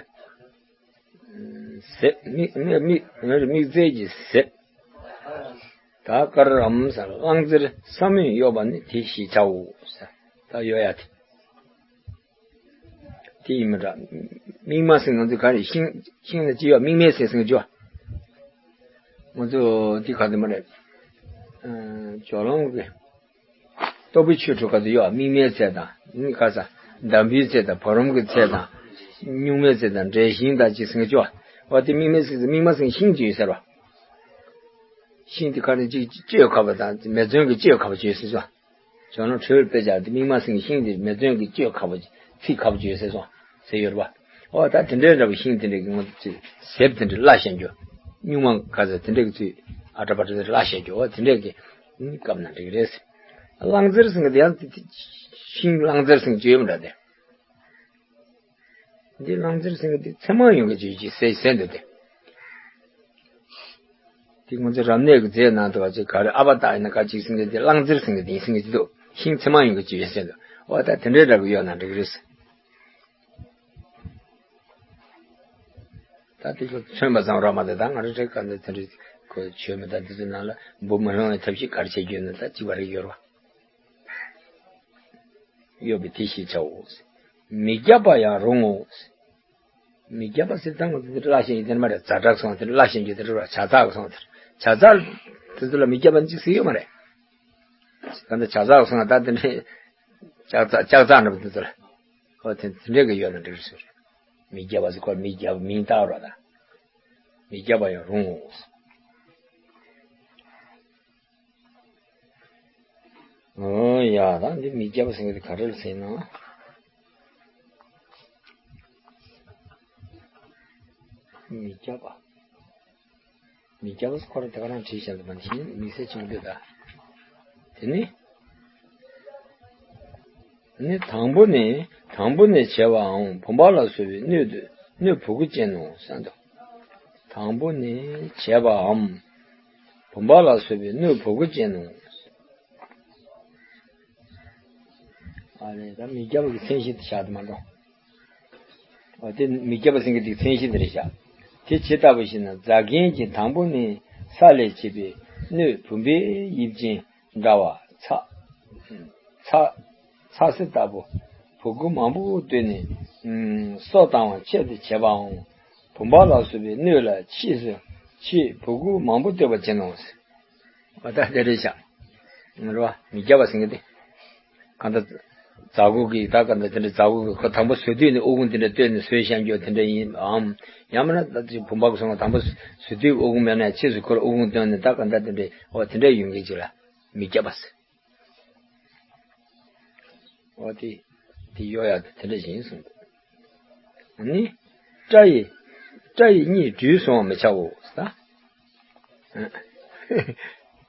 ཟེར། དམིགས་དམིགས་དམིགས་དམིགས་བསལ་གྱི་ཟེར། ད་དཀར་རམ་ཟེར། གླང་རྩེར་ས་མོས་གཡོབ་པ་ནི་དེ་ཞེས་བྱའོ་ཟེར། ད་གཡོབ་ཡག་དེ། དེ་ཡིན་མི་འདྲ། དམིགས་མ་ཟེར་ང་ཚོས་ག་རེ་ཤིང་ཤིང་ལ་ཅི་ཡོད། དམིགས་མེད་ཟེར་ཟེར་གྱི་ཡོད། ང་ཚོ་དེ་ག་དེ་མ་རེད། ཨ། ཇོ་ལོང་གི་ལྟོ་བུ་ཆོས་དྲུག་ག་དེ་ཡོད། དམིགས་མེད་ཚེ་དང་ནི་ག་ས། འདམ་བུའི་ཚེ་དང་བ་རུམ་གྱི་ཚེ་དང་། གཉུག་མའི་ཚེ་དང་འབྲས་ཤིང་དང་ཅི་ཟེར་གྱི་ཡོད། འོ་དེ་དམིགས་མེད་ཟེར་ཟེར། དམིགས་མ་ཟེར་ཤིང་ཅི་ཡོད་ཟེར་བ། ཤིང་དེ་ག་རེ་ཅིག་བཅོས་ཁ་བ་དང་མེ་ཟོན་གྱི་བཅོས་ཁ་བ་བཅོས་ཟེར་སོང་། ཇོ་ནང་ཁྲོལ་དཔེ་བྱ་དེ་དམིགས་མ་ཟིན་གྱི་ཤིང་དེ་མེ་ཟོན་གྱི་བཅོས་ཁ་བ་ཚིག་ཁ་བ་བཅོས་ཟེར་སོང་ཟེར་ཡོད་རེད་པ། ཨོ་ད་དེ་འདྲའི་འདྲ་བའི་ཤིང་དེ་འདྲའི་གི་ངོ་ཚིག་ཟེར་དེ་འདྲ་བརླག་བཞག་རྒྱུ། སྨྱུག་མ་ག་ཚོད་དེ་འདྲའི་གི་ཚིག་ཨ་ཏྲ་པ་ཏྲ་དེ་བརླག་བཞག་རྒྱུ། ཨོ་དེ་འདྲའི་གི་སྐབས་ན་འགྲིག་རེད། གླང་རྩེར་ཟིན་གྱི་དེ་ཡང་ཤིང་གླང་རྩེར་ཟིན་གྱི་ཡོད་མ་འདྲ་དེ། འདི་གླང་རྩེར་ཟེར་མཁན་འདི་མཚན་མ་ཡོང་གི་ཅིག་ཅིག་ཟེར་ཟེར་འདུག་སྟེ། འདི་ང་ཚོ་རབ་གནས་ཀྱི་རྫས་ནང་དུ་བ་ཅིག་ག་རེ་ཨ་བ་ཏ་ཡིན་ན་ག་ཅིག་ཟེར་མཁན་འདི་གླང་རྩེར་ཟེར་མཁན་འདི་ཡིན་ཟེར་མཁན་ཅིག་འདུག་ཤིང་མཚན་མ་ཡོང་གི་ཅིག་ཡོད་ཟེར་འདུག་འོ་ད་དེ་འདྲའི་འདྲ་གི་ཡོད་ན་འགྲིག་གི་རེད། ད་དེ་ཚོ་མཚོན་པ་ཙམ་ར་མ་དེ་ད་ང་རང་ཚོའི་ག་འདི་དེ་འདྲའི་གོ་ཆོད་མེད། ད་འདི་ཚོའི་ནང་ལ་འབུ་མི་ལྷུང་བའི་ཐབས་ཤེས་ག་རེ་བྱེད་རྒྱུ་ཡོད་ན་ད་ཅིག་བ་རེ་ཡོད་རེད་བ། གཡོབ་པའི་དེ་ཞེས་བྱའོ། མི་རྒྱབ་པ་ཡང་རུང་ངོ་། མི་རྒྱབ་པ་ཟེར་ད་ང་ཚོ་འདི་བརླག་བཞག་ཡིན་དེ་མ་རེད། ཛ་དྲག་སོང་དེ་བརླག་བཞག་རྒྱུ་དེ་རེད་བ། ཇ་ཚག་སོང་དེ་ཇ་ཚག་དེ་ཚོ་ལ་མི་རྒྱབ་པ་ཅིག་ཟེར་ཡོད་མ་རེད། ད་འདི་ཇ་ཚག་སོང་ད་དེ་འདྲའི་ལྕགས་ཚག་ལྕགས་ཚག་འདྲ་པོ་དེ་ཚོ་ལ་ཨོ་དེ་དེ་འདྲའི་གི་ཡོད་ན་འགྲིག་རེད་ཟེར། མི་རྒྱབ་པ་ཟེར་ཁོ་མི་རྒྱབ་མིང་བཏགས་རོགས་ད། མི་རྒྱབ་པ་ཡང་རུང་ངོ་། ཨོ་ཡ། ད་འདི་མི་རྒྱབ་པ་ཟེར་མཁན་དེ་ག་རེ་ལ་ཟེར་ན། མི་རྒྱབ་པ། མི་རྒྱབ་པ་ཁོ་རང་དེ་ག་རང་བྲིས་བཞག་འདུག་མ་ནི་ཤིང་མི་ཟེར་བྱུང་འདུག་ད། དེ་ནི། ནི་དང་པོ་ནི་དང་པོ་ནི་བྱེད་པའམ་བུམ་པ་ལ་སོགས་པའི་སྣོད་དུ་སྣོད་ཕུང་པོ་ཅན་ནོ་བསམ་དུ། དང་པོ་ནི་བྱས་པའམ། བུམ་པ་ལ་སོགས་པའི་སྣོད་བུ་གུ་ཅན་ནོ། ཨ་རེ་ད་མི་སྐྱ་པ་གི་མཚན་གཞི་དེ་བཞག་ཏུ་མ་འགྲོ། འོ་དེ་མི་སྐྱ་པ་ཟེར་མཁན་དེ་མཚན་གཞི་དེ་རེད་བཞག་དེ་ཇི་ལྟ་བུ་ཞེ་ན། རྫ་མཁན་གྱི་དང་པོ་ནི་ས་ལས་སྐྱེས་པའི་སྣོད་བུམ་པའི་དབྱིབས་ཅན་འདྲ་བ་ཚ་ཚ་ཚ་སེ་ལྟ་བུ་བུ་གུ་མང་པོ་བཏོན་ནས་སོ་བཏང་བ་ཆེད་དུ་བྱས་པའང་། བུམ་པ་ལ་སོགས་པའི་སྣོད་ལ་ཕྱིས་སུ་ཕྱིས་བུ་གུ་མང་པོ་བཏོད་པ་བྱས་ནོ། འོ་ད་དེ་རེད་བཞག་རེད་བ། མི་སྐྱ་པ་ཟེར་མཁན་དེ། གང་ལྟར། རྫ་གུ་གི་ད་གང་ལྟར་དེ་འདྲའི་རྫ་གུ་གི་ཁོ་དང་པོ་བཟོ་དུས་ནས་ཨོ་གུང་དེ་འདྲ་བཏོན་ནས་བཟོས་བཞག་རྒྱུ་དེ་འདྲ་ཡིན་པའམ། ཡང་མིན་ན་ད་ཅིག་བུམ་པ་གི་སོང་བ་དང་པོ་བཟོ་དུས་ཨོ་གུང་མེད་ན་ཕྱིས་སུ་ཁོར་ཨོ་གུང་བཏོན་ནས་ད་གང་ལྟར་དེ་འདྲའི་འོ་དེ་འདྲ་ཡོང་གི་ཅིག་ལ་མི་སྐྱ་པ་ཟེར། འོ་དེ་དེ་ཡོ་ཡ་དེ་དེ་འདྲ་ཞིག་ཡིན་གསུངས་འདུག་ནི། སྐྲ་ཡི་སྐྲ་ཡི་གཉིས་སྦྲུལ་བཟུང་བར་མི་བྱའོ་ཟེར།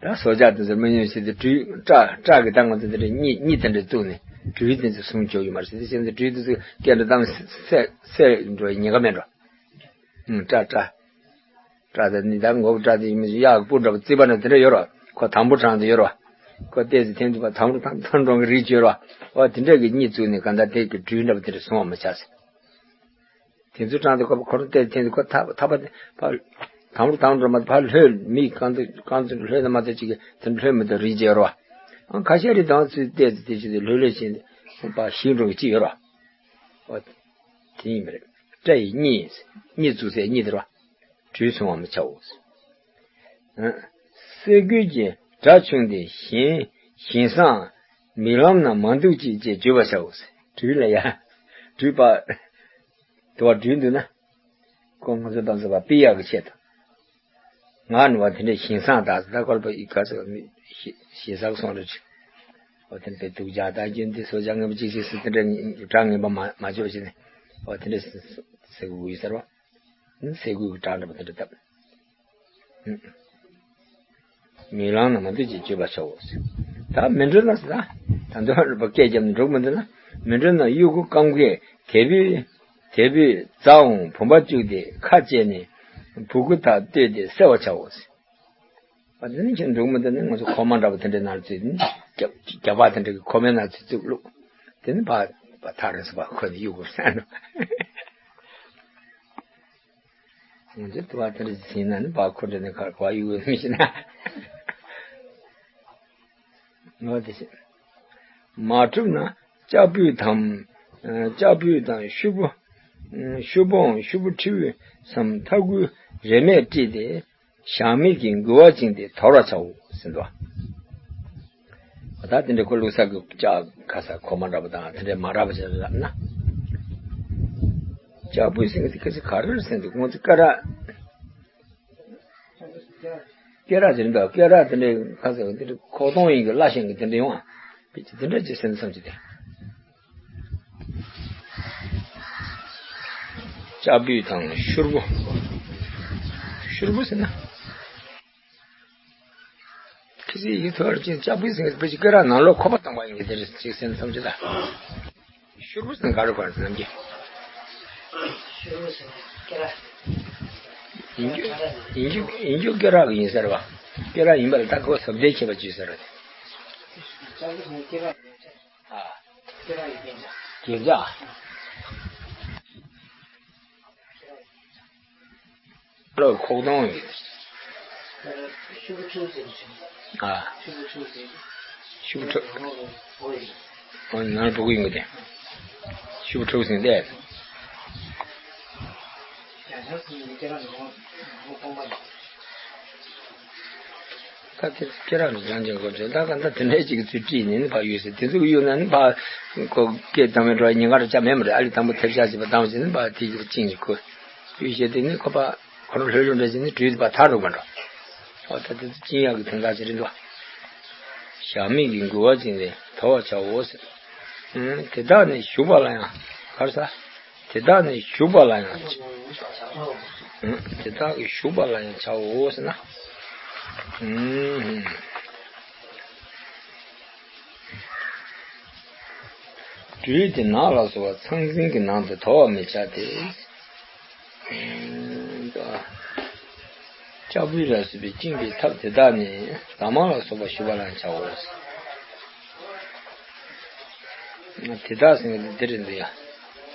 ད་སོ་ཇ་དེ་ཚོ་མི་ཉུང་ཞིག་དེ་སྦྲུལ་སྐྲ་སྐྲ་གི་ད་ང་ཚོ་དེ་འདྲ་གཉིས་གཉིས་དེ་འདྲ་བཙུགས་ནས་སྦྲུལ་དེ་ཚོ་བཟུང་བཅུག་ཡོད་མ་རེད་ཟེར། དེ་བཞིན་དུ་སྦྲུལ་དེ་ཚོ་སྐད་འདྲ་བཏང་སེ་སེ་འགྲོ་ཉེན་ཁ་མེད་འགྲོ། ཨུམ། སྐྲ་སྐྲ། སྐྲ་དེ་ནི་ད་མགོ་གི་སྐྲ་དེ་ཡིན་མི་གཡག་གི་སྤུ་འདྲ་པོ་རྩིས་པ་ན་དེ་འདྲ་ཡོད་རོ། ཁོ་དམ་པོ་དྲངས་ཏེ་ཡོད་རོ། ཁོ་ལྟས་ཚེ་ཐེན་དུ་ཕ་དམ་པོ་དང་ཐང་གྲོང་གི་རིགས་ཡོད་རོ། འོ་དེ་འདྲ་གི་གཉིས་བཙུགས་ནས་ག་འདྲ་དེ་གི་སྦྲུལ་འདྲ་པོ་དེ་འདྲ་བཟུང་བ་མི་བྱ་ཟེར། དེ་ཚོ་དྲངས་ཏེ་ཁོ་ཁོ་རང་ལྟས་ཐེན་དུ་ཁོ་ཐ་ཐ་པ་ཕ་དམ་པོ་དང་གྲོང་མ་ཕ་ལྷོད་མི་རྐང་ཚུགས་རྐང་ཚུགས་ལྷོད་ན་མ་ཐེ་ཅིག་གི་དེ་ལྷོད་མི་ཐུབ་རིགས་ཡོད་རོ། ཨང་ཁ་ཤས་རིགས་དང་ཚུལ་ལྟས་ཚེ་དེ་ཅིག་དེ་ལྷོད་ལྷོད་བྱས་ནས་ཕ་ཞིག་འགྲོ་གི་ཅི་ཡོད་རོ། འོ། དེ་ཡིན་པ་རེད། སྐྲ་ཡི་གཉིས། གཉིས་བཙུགས་སའི་གཉིས་དེ་རེད་བ། སྦྲུལ་བཟུང་བར་མི་བྱའོ། ཨ། སེ་གོལ་གྱི་སྒྲ་ཆུང་སྟེ་ཞིང་ཞིང་སང་མིག་ལམ་ན་མ་འདུག་ཅིག་ཅེས་བརྗོད་པར་བྱའོ། སྦྲུལ་ལ་ཡ། སྦྲུལ་པ། དུ་བ་སྦྲུལ་འདུག་ན། ཁོ་ང་ཚོ་ཏང་ཙེ་བ་པི་ཡག་གི་ཆེད་དུ། ང་ནི་བ་དེ་འདྲའི་ཞིང་སང་དག་ད་སྐོར་པ་ཡི་ག་ཚོད་ཞེ་ས་སོང་རེད། འོ་དེ་འདྲའི་སྡུག་ཅག་ད་རྒྱུན་དེ་སོ་ཅག་ངན་པ་གཅིག་གཅིག་སི་དེ་འདྲའི་གྲངས་ངན་པ་མ་མ་བྱོས་ཤིག་ནས་འོ་དེ་འདྲའི་སེ་གོལ་ཡོད་ཟེར་བ། སེ་གོལ་གྱི་སྒྲ་འདྲ་པོ་དེ་འདྲ་བཏབ། མིག་ལམ་ན་མ་འདུག་ཅེས་བརྗོད་པར་བྱའོ། ད་མི་འགྲོ་ན་ཟེར་ན། ད་འདོན་རུ་བ་སྐད་རྒྱབ་ནས་འགྲོ་གི་མི་འདུག་ན། མི་འགྲོ་ན་གཡུ་གུ་སྐམ་གས་དལ་བུས་དལ་བུས་རྫའང་བུམ་པ་བཅུག་སྟེ་ཁ་བཅད་ནས་བུ་གུ་དག་བཏོད་དེ་བསལ་བར་བྱའོ། ཨ་དེ་ནི་ཁྱེད་འགྲོ་གི་མི་འདུག་ན་ང་ཚོ་ཁོག་མ་འདྲ་པོ་དེ་འདྲའི་ནང་ཚུད་ནི་རྒྱབ་རྒྱབ་པ་དེ་འདྲ་གི་ཁོག་མའི་ནང་ཚུད་བཙུགས་བླུགས། དེ་ནི་བ་བ་ཐག་རིང་སོ་བ་ཁོ་ནི་གཡུ་གུ་བསལ་འགྲོ། ང་ཚོའི་དུ་བ་དེ་འདྲ་ཞིག་ཡིན་ན་ནི་བ་ཁོ་འདྲ་ནི་གར་གོ་བ་ཡུག་ཡུག་མི་ཤེས་ན། ངོ་དེ་བཞིན། མ་གྲུབ་ན་ལྕགས་སྦུལ་དང་། ལྕགས་སྦུལ་དང་ཤུབ་བུ། ཤུབ་བུའང་ཤུབ་བུ་ཁྲི་བོ་སམ་ཐ་གུའི་རེ་མས་དཀྲིས་ཏེ། ཞག་མིག་གིས་འགུལ་བ་བཅིངས་ཏེ་དོར་བར་བྱའོ་ཟེར་འདུག་ད་དེ་འདྲའི་ཁོ་བླུགས་ས་གི་ལྕགས་ཁ་ས་ཁོག་མ་འདྲ་པོ་དང་དེ་འདྲའི་མ་འདྲ་པོ་ཞིག་ལབ་ན། ལྕགས་སྦུལ་ཟེར་མཁན་དེ་ཁ་ས་ག་རེ་རེད་ཟེར་འདུག་ཁོང་ཚོ་སྐེ་རགས། སྐེ་རགས་ཟེར་འདུག་སྐེ་རགས་དེ་འདྲའི་ཁ་ས་དེ་འདྲའི་ཁོག་སྟོང་ཡིན་གི་བླ་ཞིང་གི་དེ་འདྲ་ཡོང་ཨ། དེ་འདྲ་ཅིག་སེམས་བསམ་ཅིག་དེ། ལྕགས་སྦུལ་དང་ཤུབ་བུ། ཤུབ་བུ་ཟེར་ན། ཁི་སི་ཡི་ཐོར་ཅན་ལྕགས་སྦུལ་ཟེར་བའི་སྐེ་རགས་ནང་ལོགས་ཁོག་པ་བཏང་བ་ཡིན་གྱི་དེ་རེད་ཅིག་སེམས་བསམ་ཅིག་ལ། ཤུབ་བུ་ཟེར་ན་ག་རེ་གོ་རེད་ཟེར་ནམ་རྒྱུན། ཤུབ་བུ་ཟེར་ན་སྐེ་རགས། ཡིན་རྒྱུ་ཡིན་རྒྱུ་ཡིན་རྒྱུ་སྐེ་རགས་ཡིན་ཟེར་བ། སྐེ་རགས་ཡིན་པ་ལ་ད་ཁོ་ཟབ་ལྡན་ཁྱད་པར་ཅིག་ཟེར་བ་དེ། ལྕགས་སྦུལ་ཟེར་ན་སྐེ་རགས་ཡིན་ཟེར། ཨ། སྐེ་རགས་ཡིན་ཟེར། ལོ་ཁོག་སྟོང་ཡོད། ཤུབ་བུ་ཕྲུག་ཟེར་ཞིང་། ཨ། ཤུབ་བུ་ཕྲུག་ཟེར། ཤུབ་བུ་ཕྲུག་ཨོ་ནང་ལ་བུ་གུ་ཡིན་གི་དེ། ཤུབ་བུ་ཕྲུག་ཟེར་ཏེ། ད་དེ་སྐེ་རགས་ནི་ལྗང་ལྗང་གོ་ཚོད་ད་ག་ད་དེ་འདྲའི་ཅིག་ཚུལ་བྲིས་ནས་ནི་ཕར་ཡོད་ཟེར་དེ་ཚོ་གི་གཡུག་ན་ནི་ཕར་ཁོ་སྐད་བཏང་བའི་འགྲོ་ཉིན་གར་ལྕགས་མེད་མ་རེད་ཨ་ལི་དང་པོ་ཐེབས་ཆག་ཅིག་པ་བཏང་བ་ཅིག་ནི་ཕར་དེ་ཅིག་བཅིངས་ཤིག་ཁོ་གཡུག་བྱས་དེ་ནི་ཁོ་ཕར་ཁོ་རང་ལྷོད་ལྷོད་འདྲ་ཅིག་ནི་བྲུས་དེ་ཕར་ཐར་འགྲོ་མ་འགྲོ། ཨོ་ད་དེ་ཚོ་བཅིངས་ཡག་གི་དོན་དག་ཅིག་རེད་འདུག་ཞག་མིག་གིས་འགུལ་བ་བཅིངས་ཏེ་དོར་བར་བྱའོ་ཟེར། ཨུམ་དེ་དག་ནི་ཞུགས་པ་ལ་ཡང་གར་ས། དེ་དག་ནི་ཞུགས་པ་ལ་ཡང་། ཨུམ་དེ་དག་གི་ཞུགས་པ་ལ་ཡང་བྱའོ་ཟེར་ན། ཨུམ། སྦྲུལ་དེ་ནགས་ལ་སོགས་པ་ཚང་ཚིང་གི་ནང་དུ་དོར་བར་མི་བྱ་སྟེ། ཨུམ། ལྕགས་སྦུལ་ལ་སོགས་པའི་བཅིངས་པའི་ཐབས་དེ་དག་ནི་རྫ་མ་ལ་སོགས་པ་ཞུ་བ་ལ་ཡང་བྱའོ། དེ་དག་ཟེར་མཁན་དེ་འདི་རེད་འདུག་ཡ།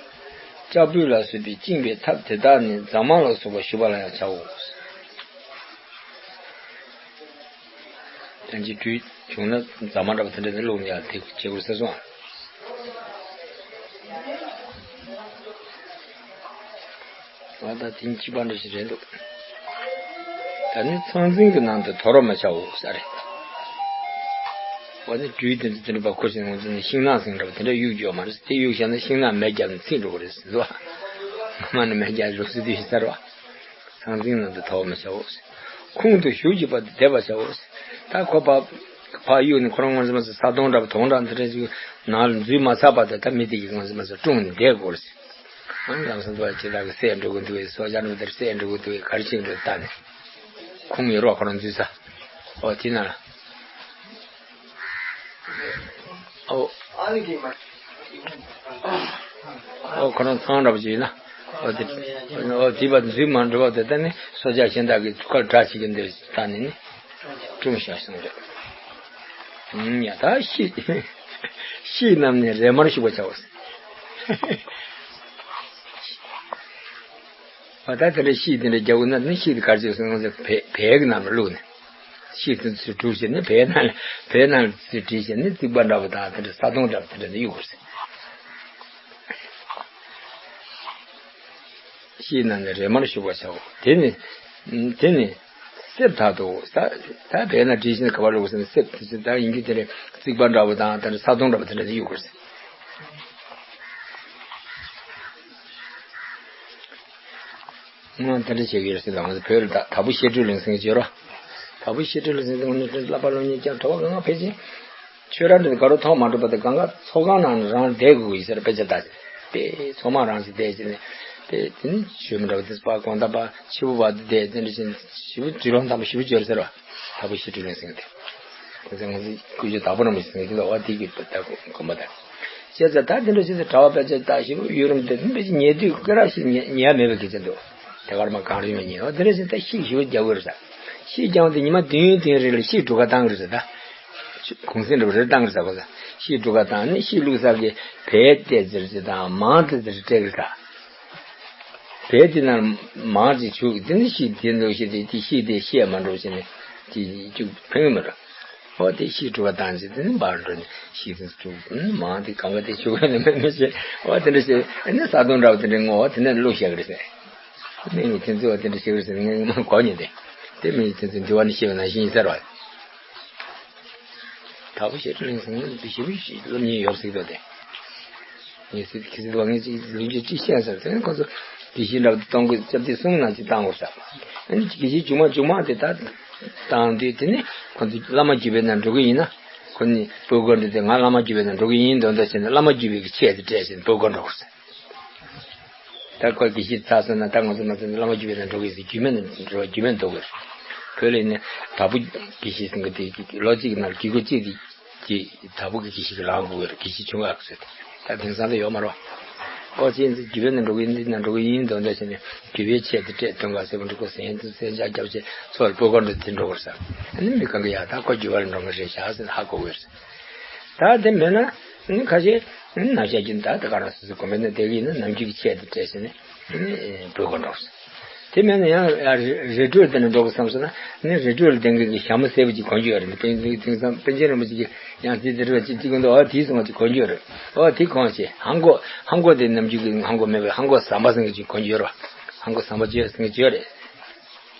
ལྕགས་སྦུལ་ལ་སོགས་པའི་བཅིངས་པའི་ཐབས་དེ་དག་ནི་རྫ་མ་ལ་སོགས་པ་ཞུ་བ་ལ་ཡང་བྱའོ། ལྷན་ཅིག་སྦྲུལ་བྱུང་ན་རྫ་མ་འདྲ་པོ་དེ་འདྲ་ནི་བླུགས་ནས་ཡང་དེ་བྱེད་དགོས་ཟེར་སོང་ཨ། ང་ད་དེང་གཅིག་པ་འདྲ་ཞིག་རེད་འདུག་ད་ནི་ཚང་ཚིང་གི་ནང་དུ་དོར་བར་མི་བྱའོ་ཟེར་རེད། འོ་ནི་སྦྲུལ་དེ་ཚོ་དེ་འདྲ་པ་ཁོ་ཞིག་ང་ཚོ་ནི་ཤིང་ནགས་ཟེར་འདྲ་པོ་དེ་འདྲ་གཡུག་རྒྱུ་ཡོད་མ་རེད། དེ་གཡུག་བཞག་ན་ཤིང་ནགས་མེ་བརྒྱབ་ནས་ཚིག་འགྲོ་གི་རེད་ཟེར་བ། ང་མ་ནི་མེ་བརྒྱབ་རུབ་སི་དུས་ཟེར་བ། ཚང་ཚིང་ནང་དུ་དོར་བར་མི་བྱའོ། ཁུང་དུ་ཞུགས་ཀྱི་བར་དུ་བསྡད་པར་བྱའོ། ད་ཁོ་ཕར་ཕར་གཡུག་ནས་ཁོ་རང་ངོ་ཟིན་མ་ཟིན་ས་དོང་འདྲ་པོ་དོང་འདྲ་འདི་འདྲ་ཞིག་ནང་ལ་འཛུལ་མ་ཚར་བར་དུ་ད་མི་དེ་གིས་ངོ་ཟིན་མ་ཟིན་སྲུང་ནས་བསྡད་དགོས་རེད། ཨང་ལམ་སང་དུ་བ་ཅི་ལ་གི་བསད་འགྲོ་གི་འདུག་བས། སྲོག་ཆགས་འགྲོ་དེར་བསད་འགྲོ་གི་འདུག་བས། ག་རེ་བྱེད་འགྲོ་ལྟ་ནས་ཁུང་ཡོད་རོགས་ཁོ་རང་འཛུལ་ས། ཨོ་དེ་ན་ལ། ཨོ། ཨོ་ཁོ་རང་ཚང་འདྲ་པོ་ཅིག་ཡིན་ན། ཨོ་དེ། ཨོ་དེ་བ་འཛུལ་མ་འགྲོ་བ་དེ་ལྟ་ནས་སྲོག་ཆགས་གཞན་དག་གིས་ཁོ་ལ་དགྲ་བྱེད་ཀྱི་འདུག་ལྟ་ནས་ནི། སྲུང་བྱ་གསུངས་རེད། ཨུམ་ཡ་ད་ཤིག་ཤིག་རྣམས་ནི་རས་མར་ཞུགས་པར་བྱའོ། ཨ་ད་དེ་འདྲ་ཤིག་དེ་འདྲ་རྒྱག་དགོས་ན་ནི་ཤིག་དེ་གར་བྱས་སོང་ང་ཚོ་བལ་བལ་གྱི་ནང་ལ་བླུགས་ནས། ཤིག་དེ་ཚོས་གྲུབ་བྱས་ནས་བལ་ནང་ལ་བལ་ནང་ལ་ཚུར་བྲིས་བྱས་ནས་རྩིག་པ་འདྲ་པོ་དང་དེ་འདྲ་ས་དོང་འདྲ་པོ་དེ་འདྲ་ནས་གཡུག་དགོས་ཟེར། ཤིག་རྣམས་ནི་རས་མར་ཞུགས་པར་བྱའོ། དེ་ནི། དེ་ནི། གསེབ་དག་ཏུ། ད་ད་བལ་ནང་བྲིས་ཤིང་ག་པར་བླུགས་ཟེར་ན་གསེབ་དེ་ཚོ་ད་ཡིན་རྒྱུ་དེ་རེད། རྩིག་པ་འདྲ་པོ་དང་ད་ས་དོང་འདྲ་པོ་དེ་འདྲ་དེ་གཡུག་དགོས་ཟེར། ང་དེ་འདྲ་བྱེད་ཀྱི་ཡོད་ཟེར་ད་ང་ཚོ་བོད་ལ་ད་དྭགས་པོ་བཤད་སྒྲུབ་གླིང་ཟེར་གྱི་ཡོད་རོ། དྭགས་པོ་བཤད་སྒྲུབ་གླིང་ཟེར་ད་ང་ཚོ་བསླབ་པ་སློབ་གཉེར་ཀྱང་གྲྭ་པ་གང་ག་ཕལ་ཆེར། ཆོས་ར་འདི་དགའ་རོ་ཐོག་མ་གྲུབ་པ་དེ་གང་ག་ཚོགས་ཁང་ནང་ནས་རང་བསྡད་དགོས་ཀྱི་ཟེར་དཔེ་ཆ་ལྟ་ཞིག་དེ་ཚོགས་མང་རང་ཞིག་བསྡད་ཀྱི་ནས་དེ་དེ་ནི་ཆོས་མི་འདྲ་བ་དེ་པ་གོང་ད་པ་ཕྱི་པོ་བ་དེ་བསྡད་དེ་འདྲ་ཞིག་ཞི་བ་དྲི་ལོང་དམ་པ་ཞི་བ་སྦྱོར་ཟེར་བ་དྭགས་པོ་བཤད་སྒྲུབ་གླིང་ཟེར་གྱི་དེ། དེ་ཚོ་ང་ཚོ་སྐུ་ཞབས་དྭགས་པོ་རིན་པོ་ཆེ་ཟེར་གྱི་དེ་འོ་དེ་གི་ད་གོམ་པ་དང་། བྱས་ཙང་ད་དེ་འདྲ་བྱས་ཙང་གྲྭ་པ་དཔེ་ཆ་ལྟ་ཞིབ་ཡུན་རིང་དེ་དཔེ་ཆ་ཉལ་དུས་སྐེ་རགས་ཤིག་ཉལ་ཉལ་མེད་པའི་སྐད་ཆ་འདུག་དེ་གར་མ་གང་རིང་མ་ཉལ་བ་དེ་འདྲ་བྱས་ཙང་ཤིག་ཞིབ་རྒྱག་དགོས་རེད་ས། ཤིག་རྒྱག་དུས་ཉི་མ་བདུན་བདུན་རེ་ལ་ཤིག་དྲུག་ཀ་བཏང་གི་རེད་ས་ད། གུང་སེང་འདྲ་པོ་རེ་བཏང་གི་རེད་ས་གོ་ས། ཤིག་དྲུག་ཀ་བཏང་ནས་ཤིག་བླུགས་ས་གི་བལ་ཏེ་ཟེར་ཅིག་དང་མང་ཏེ་ཟེར་སྤྲད་གི་རེད་ས། བལ་དེ་ནང་མང་ཅིག་བྱུག་དེ་ནི་ཤིག་དེ་འདྲ་བྱས་ཏེ་དེ་ཤིག་དེ་བཤད་མ་འགྲོ་བྱས་ནས་དེ་ཅིག་ཕན་གི་མ་རེད། ཨོ་དེ་ཤིག་དྲུག་པ་བཏང་ཚེ་དེ་ནི་འབར་འགྲོ་ནས་ཤིག་དེ་དྲུག་མང་དེ་གང་ག་དེ་ཤུགས་ནས་མེད་མེད་བྱས་ཨོ་དེ་འདྲ་བྱས་ཨ་ནི་ས་དོང་འདྲ་བ་དེ་འདྲ་ངོ་དེ་ནས་བླུགས་བཞག་གི་རེད་ཟེར། ནས་ནི་དེ་ཚོ་དེ་འདྲ་བྱེད་གི་རེད་ཟེར་ངས་མ་གོ་མྱོང་དེ། དེ་མིན་དེ་ཚོ་འདི་བ་ནི་ཤེས་པ་ནང་བཞིན་ཡིན་ཟེར་བ། དྭགས་པོ་བཤད་སྒྲུབ་གླིང་ཟེར་ངས་འདི་ཞེ་པོ་ཞིག་སློབ་གཉེར་ཡོད་ཟེར་གི་འདུག་དེ། ངས་ཟེར་གི་ཟེར་བ་ངས་ཅིག་ལོ་རྒྱུས་ཅིག་བཤད་ཟེར་དེ་ནས་ཁོ་ཚོ་དགེ་བཤེས་འདྲ་པོ་དེ་གཏོང་དགོས་སྐྱབས་ཐེངས་གསུམ་ནང་ཅིག་བཏང་དགོས་ཟེར། ཨ་ནི་དགེ་བཤེས་མཇུག་མ་མཇུག་མ་དེ་ད་བཏང་དུས་དེ་ནས་ཁོ་ཚོ་བླ་མ་བརྒྱུད་པའི་ནང་འགྲོ་གི་ཡིན་ན་ཁོ་ནི་བོད་སྒོར་འགྲོ་དེ་ང་བླ་མ་བརྒྱུད་པའི་ནང་འགྲོ་གི་ཡིན་མདོག་མདོག་བྱས་ནས་བླ་མ་བརྒྱུད་པའི་གི་ཆས་དེ་སྤྲད་བྱས་ནས་བོད་སྒོར་འགྲོ་དགོས་ཟེར། ད་ཁོ་དགེ་བཤེས་ཚར་སོང་ན་ད་ང་ཚོ་མ་ཚད་ན་བླ་མ་བརྒྱུད་པའི་ནང་འགྲོ་གི་ཡིན་ཟེར་རྒྱུས་མེད་ནས་འགྲོ་རྒྱུས་མེད་འདུག་གི། བོད་ལ་ཡིན་ན་དྭགས་པོ་དགེ་བཤེས་ཟེར་གི་དེ་ལོ་གཅིག་གི་ནང་ལ་དགེ་སྐོས་གཅིག་དེ། ཀྱི་དྭགས་པོ་གི་དགེ་བཤེས་ཀྱི་ལག་དགོས་རེད། དགེ་བཤེས་ཆུང་ངག་ཟེར་ད་དེང་སང་ལ་ཡོད་མ་རེད། ཨོ་ཅེས་འདི་རྒྱུད་པའི་ནང་འགྲོ་གི་ཡིན་འདི་ནང་འགྲོ་གི་ཡིན་འདོན་འདོན་བྱས་ནས་རྒྱུད་པའི་ཆས་དེ་སྤྲད་དོན་ག་ཟེར་བ་འགྲིག་གོ་ཟེར་ཡིན་དུ་སེམས་ཅག་རྒྱབ་བྱས་ཚོར་སྤོ་གར་འགྲོ་དེ་འགྲོ་དགོས་ས། ཨ་ནི་མི་གང་གི་ཡ་ད་ཁོ་རྒྱུད་པ་ལ་འགྲོ་གི་རེད་བཞག་ཟེར་ཧ་གོ་དགོས་རེད། ད་དེ་མེད་ན་ཨ་ནི་ཁ་ཤས་ཨ་ནི་ནམ་ཞག་རྒྱུན་ད་ད་ག་རང་སོ་སོའི་གོམ་པའི་ནང་བསྡད་གི་ཡིན་ན་ནམ་རྒྱུན་གྱི་ཆས་དེ་སྤྲད་བྱས་ནས་ཨ་ནི་སྤོ་གར་འགྲོ་དགོས་ས། དེ་མིན་ན་ཡང་ཡང་རི་རི་ཁྲོད་དེ་ནས་འགྲོ་དགོས་བསམ་སོང་ན་ནི་རི་ཁྲོད་ལ་ལྡན་མཁན་གྱི་ཞྭ་མོ་སེར་པོ་ཅིག་གོན་རྒྱུ་ཡོད་རེད། དེང་དེང་སང་པཎ་ཆེན་རིན་པོ་ཆེ་གིས་ཡང་དེ་དེ་རེད་པ་ཅིག་ཅིག་གོན་འདུག་ཨོ་དེའི་སོང་བ་ཅིག་གོན་རྒྱུ་ཡོད་རེད། ཨོ་དེ་གོན་བྱས་ཧང་གོ་ཧང་གོ་དེ་ནམ་རྒྱུན་གྱི་ཧང་གོ་མེད་པའི་ཧང་གོ་ཟམ་པ་ཟེར་མཁན་ཅིག་གོན་རྒྱུ་ཡོད་རེད་པ། ཧང་གོ་ཟམ་པ་ཅིག་ཟེར་མཁན་ཅིག་ཡོད་རེད།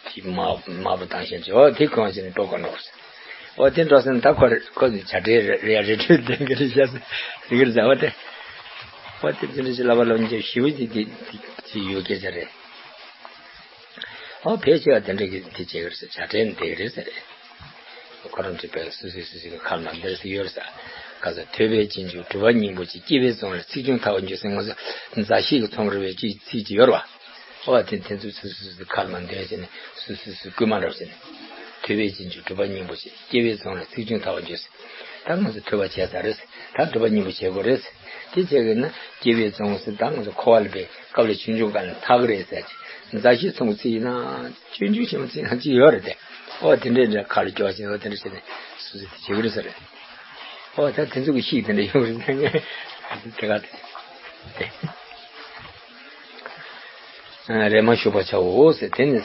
དེ་དམར་དམར་པོ་བཏང་བཞིན་ཅིག་ཨོ་དེ་གོན་བྱས་ནས་སྤོ་གར་འགྲོ་དགོས་ཟེར། ཨོ་དེ་འགྲོ་ཟེར་ན་ད་ཁོ་རེ་ཁོ་ནི་བྱ་བྲལ་རེད་ཡ་རི་ཁྲོད་ལྡན་གྱི་རེད་ཤག་ཟེར་གི་རེད་ཟེར་བ་དེ། ཨོ་དེ་དེ་འདྲ་ཞིག་བསླབ་པ་སློབ་གཉེར་ཞེ་པོ་ཅིག་དེ་དེ་ཡོད་སྐད་ཆ་རེད། ཨོ་ཕལ་ཆེ་བ་དེ་འདྲ་གི་དེ་བྱེད་ཀྱི་རེད་ཟེར་བྱ་བྲལ་ནི་དེ་གི་རེད་ཟེར། ཁོ་རང་ཚོའི་བོད་སོ་སོའི་སོ་སོའི་ཁ་ལ་འདིར་སུ་ཡོད་ཟེར། ག་ཟེར་ཐོས་པས་རྗེས་འཇུག་གྲུབ་པ་སྙིང་པོ་ཆེ། སྐྱེ་བོའི་ཚོགས་ལ་ཚེགས་ཆུང་ཐལ་བར་འགྱུར་ཟེར། ང་ཚོ་མཛའ་བཤེས་ཀྱི་ཚོམས་རེ་བའི་ཅིག་ཚིག་ཅིག་ཡོད་རེད་པ། ཨོ་དེ་དེ་ཚོ་སོ་སོ་སོ་སོའི་ཁ་ལ་འདོན་བྱས་ནས་སོ་སོ་སོ་སྐུལ་མ་འདྲ་བྱས་ནས། ཐོས་པས་རྗེས་འཇུག་གྲུབ་པ་སྙིང་པོ་ཆེ། སྐྱེ་བོའི་ཚོགས་ལ་ཚེགས་ཆུང་ཐལ་བར་འགྱུར་ཟེར། ད་ང་ཚོ་ཐོས་པ་བྱས་ཚར་རེད་ཟེར། ད་སྒྲུབ་པ་སྙིང་པོ་བྱེད་དགོས་རེད་ཟེར། དེ་བྱས་ཀྱི་ན་སྐྱེ་བོའི་ཚོགས་ཟེར་ད་ང་ཚོ་འཁོར་བ་ལ་བའི་སྐབས་ལ་ཆུང་ཆུང་སྒང་ནས་ཐར་གི་རེད་ཟེར་ཅིག་མཛའ་བཤེས་ཚོང་ཚིག་ཡིན་ན་སྤྱོད་འཇུག་ཆེན་མོ་ཚིག་ན་ཅི་ཡོད་རེད་དེ། ཨོ་དེ་འདྲས་འདྲ་ཁ་ལ་སྐྱོ་ཞིང་ཨོ་དེ་འདྲ་བྱས་ནས་སུ་སུ་དེ་བྱེད་ཀྱི་རེད་ས་རེད། ཨོ་ད་དེ་ཚོ་གི་ཤིག་དེ་འདྲ་ཡོང་རེད་ད་ངས་དེ་ག་དེ། རེ་མ་ཞུགས་པར་བྱའོ་ཟེར་དེ་ནི།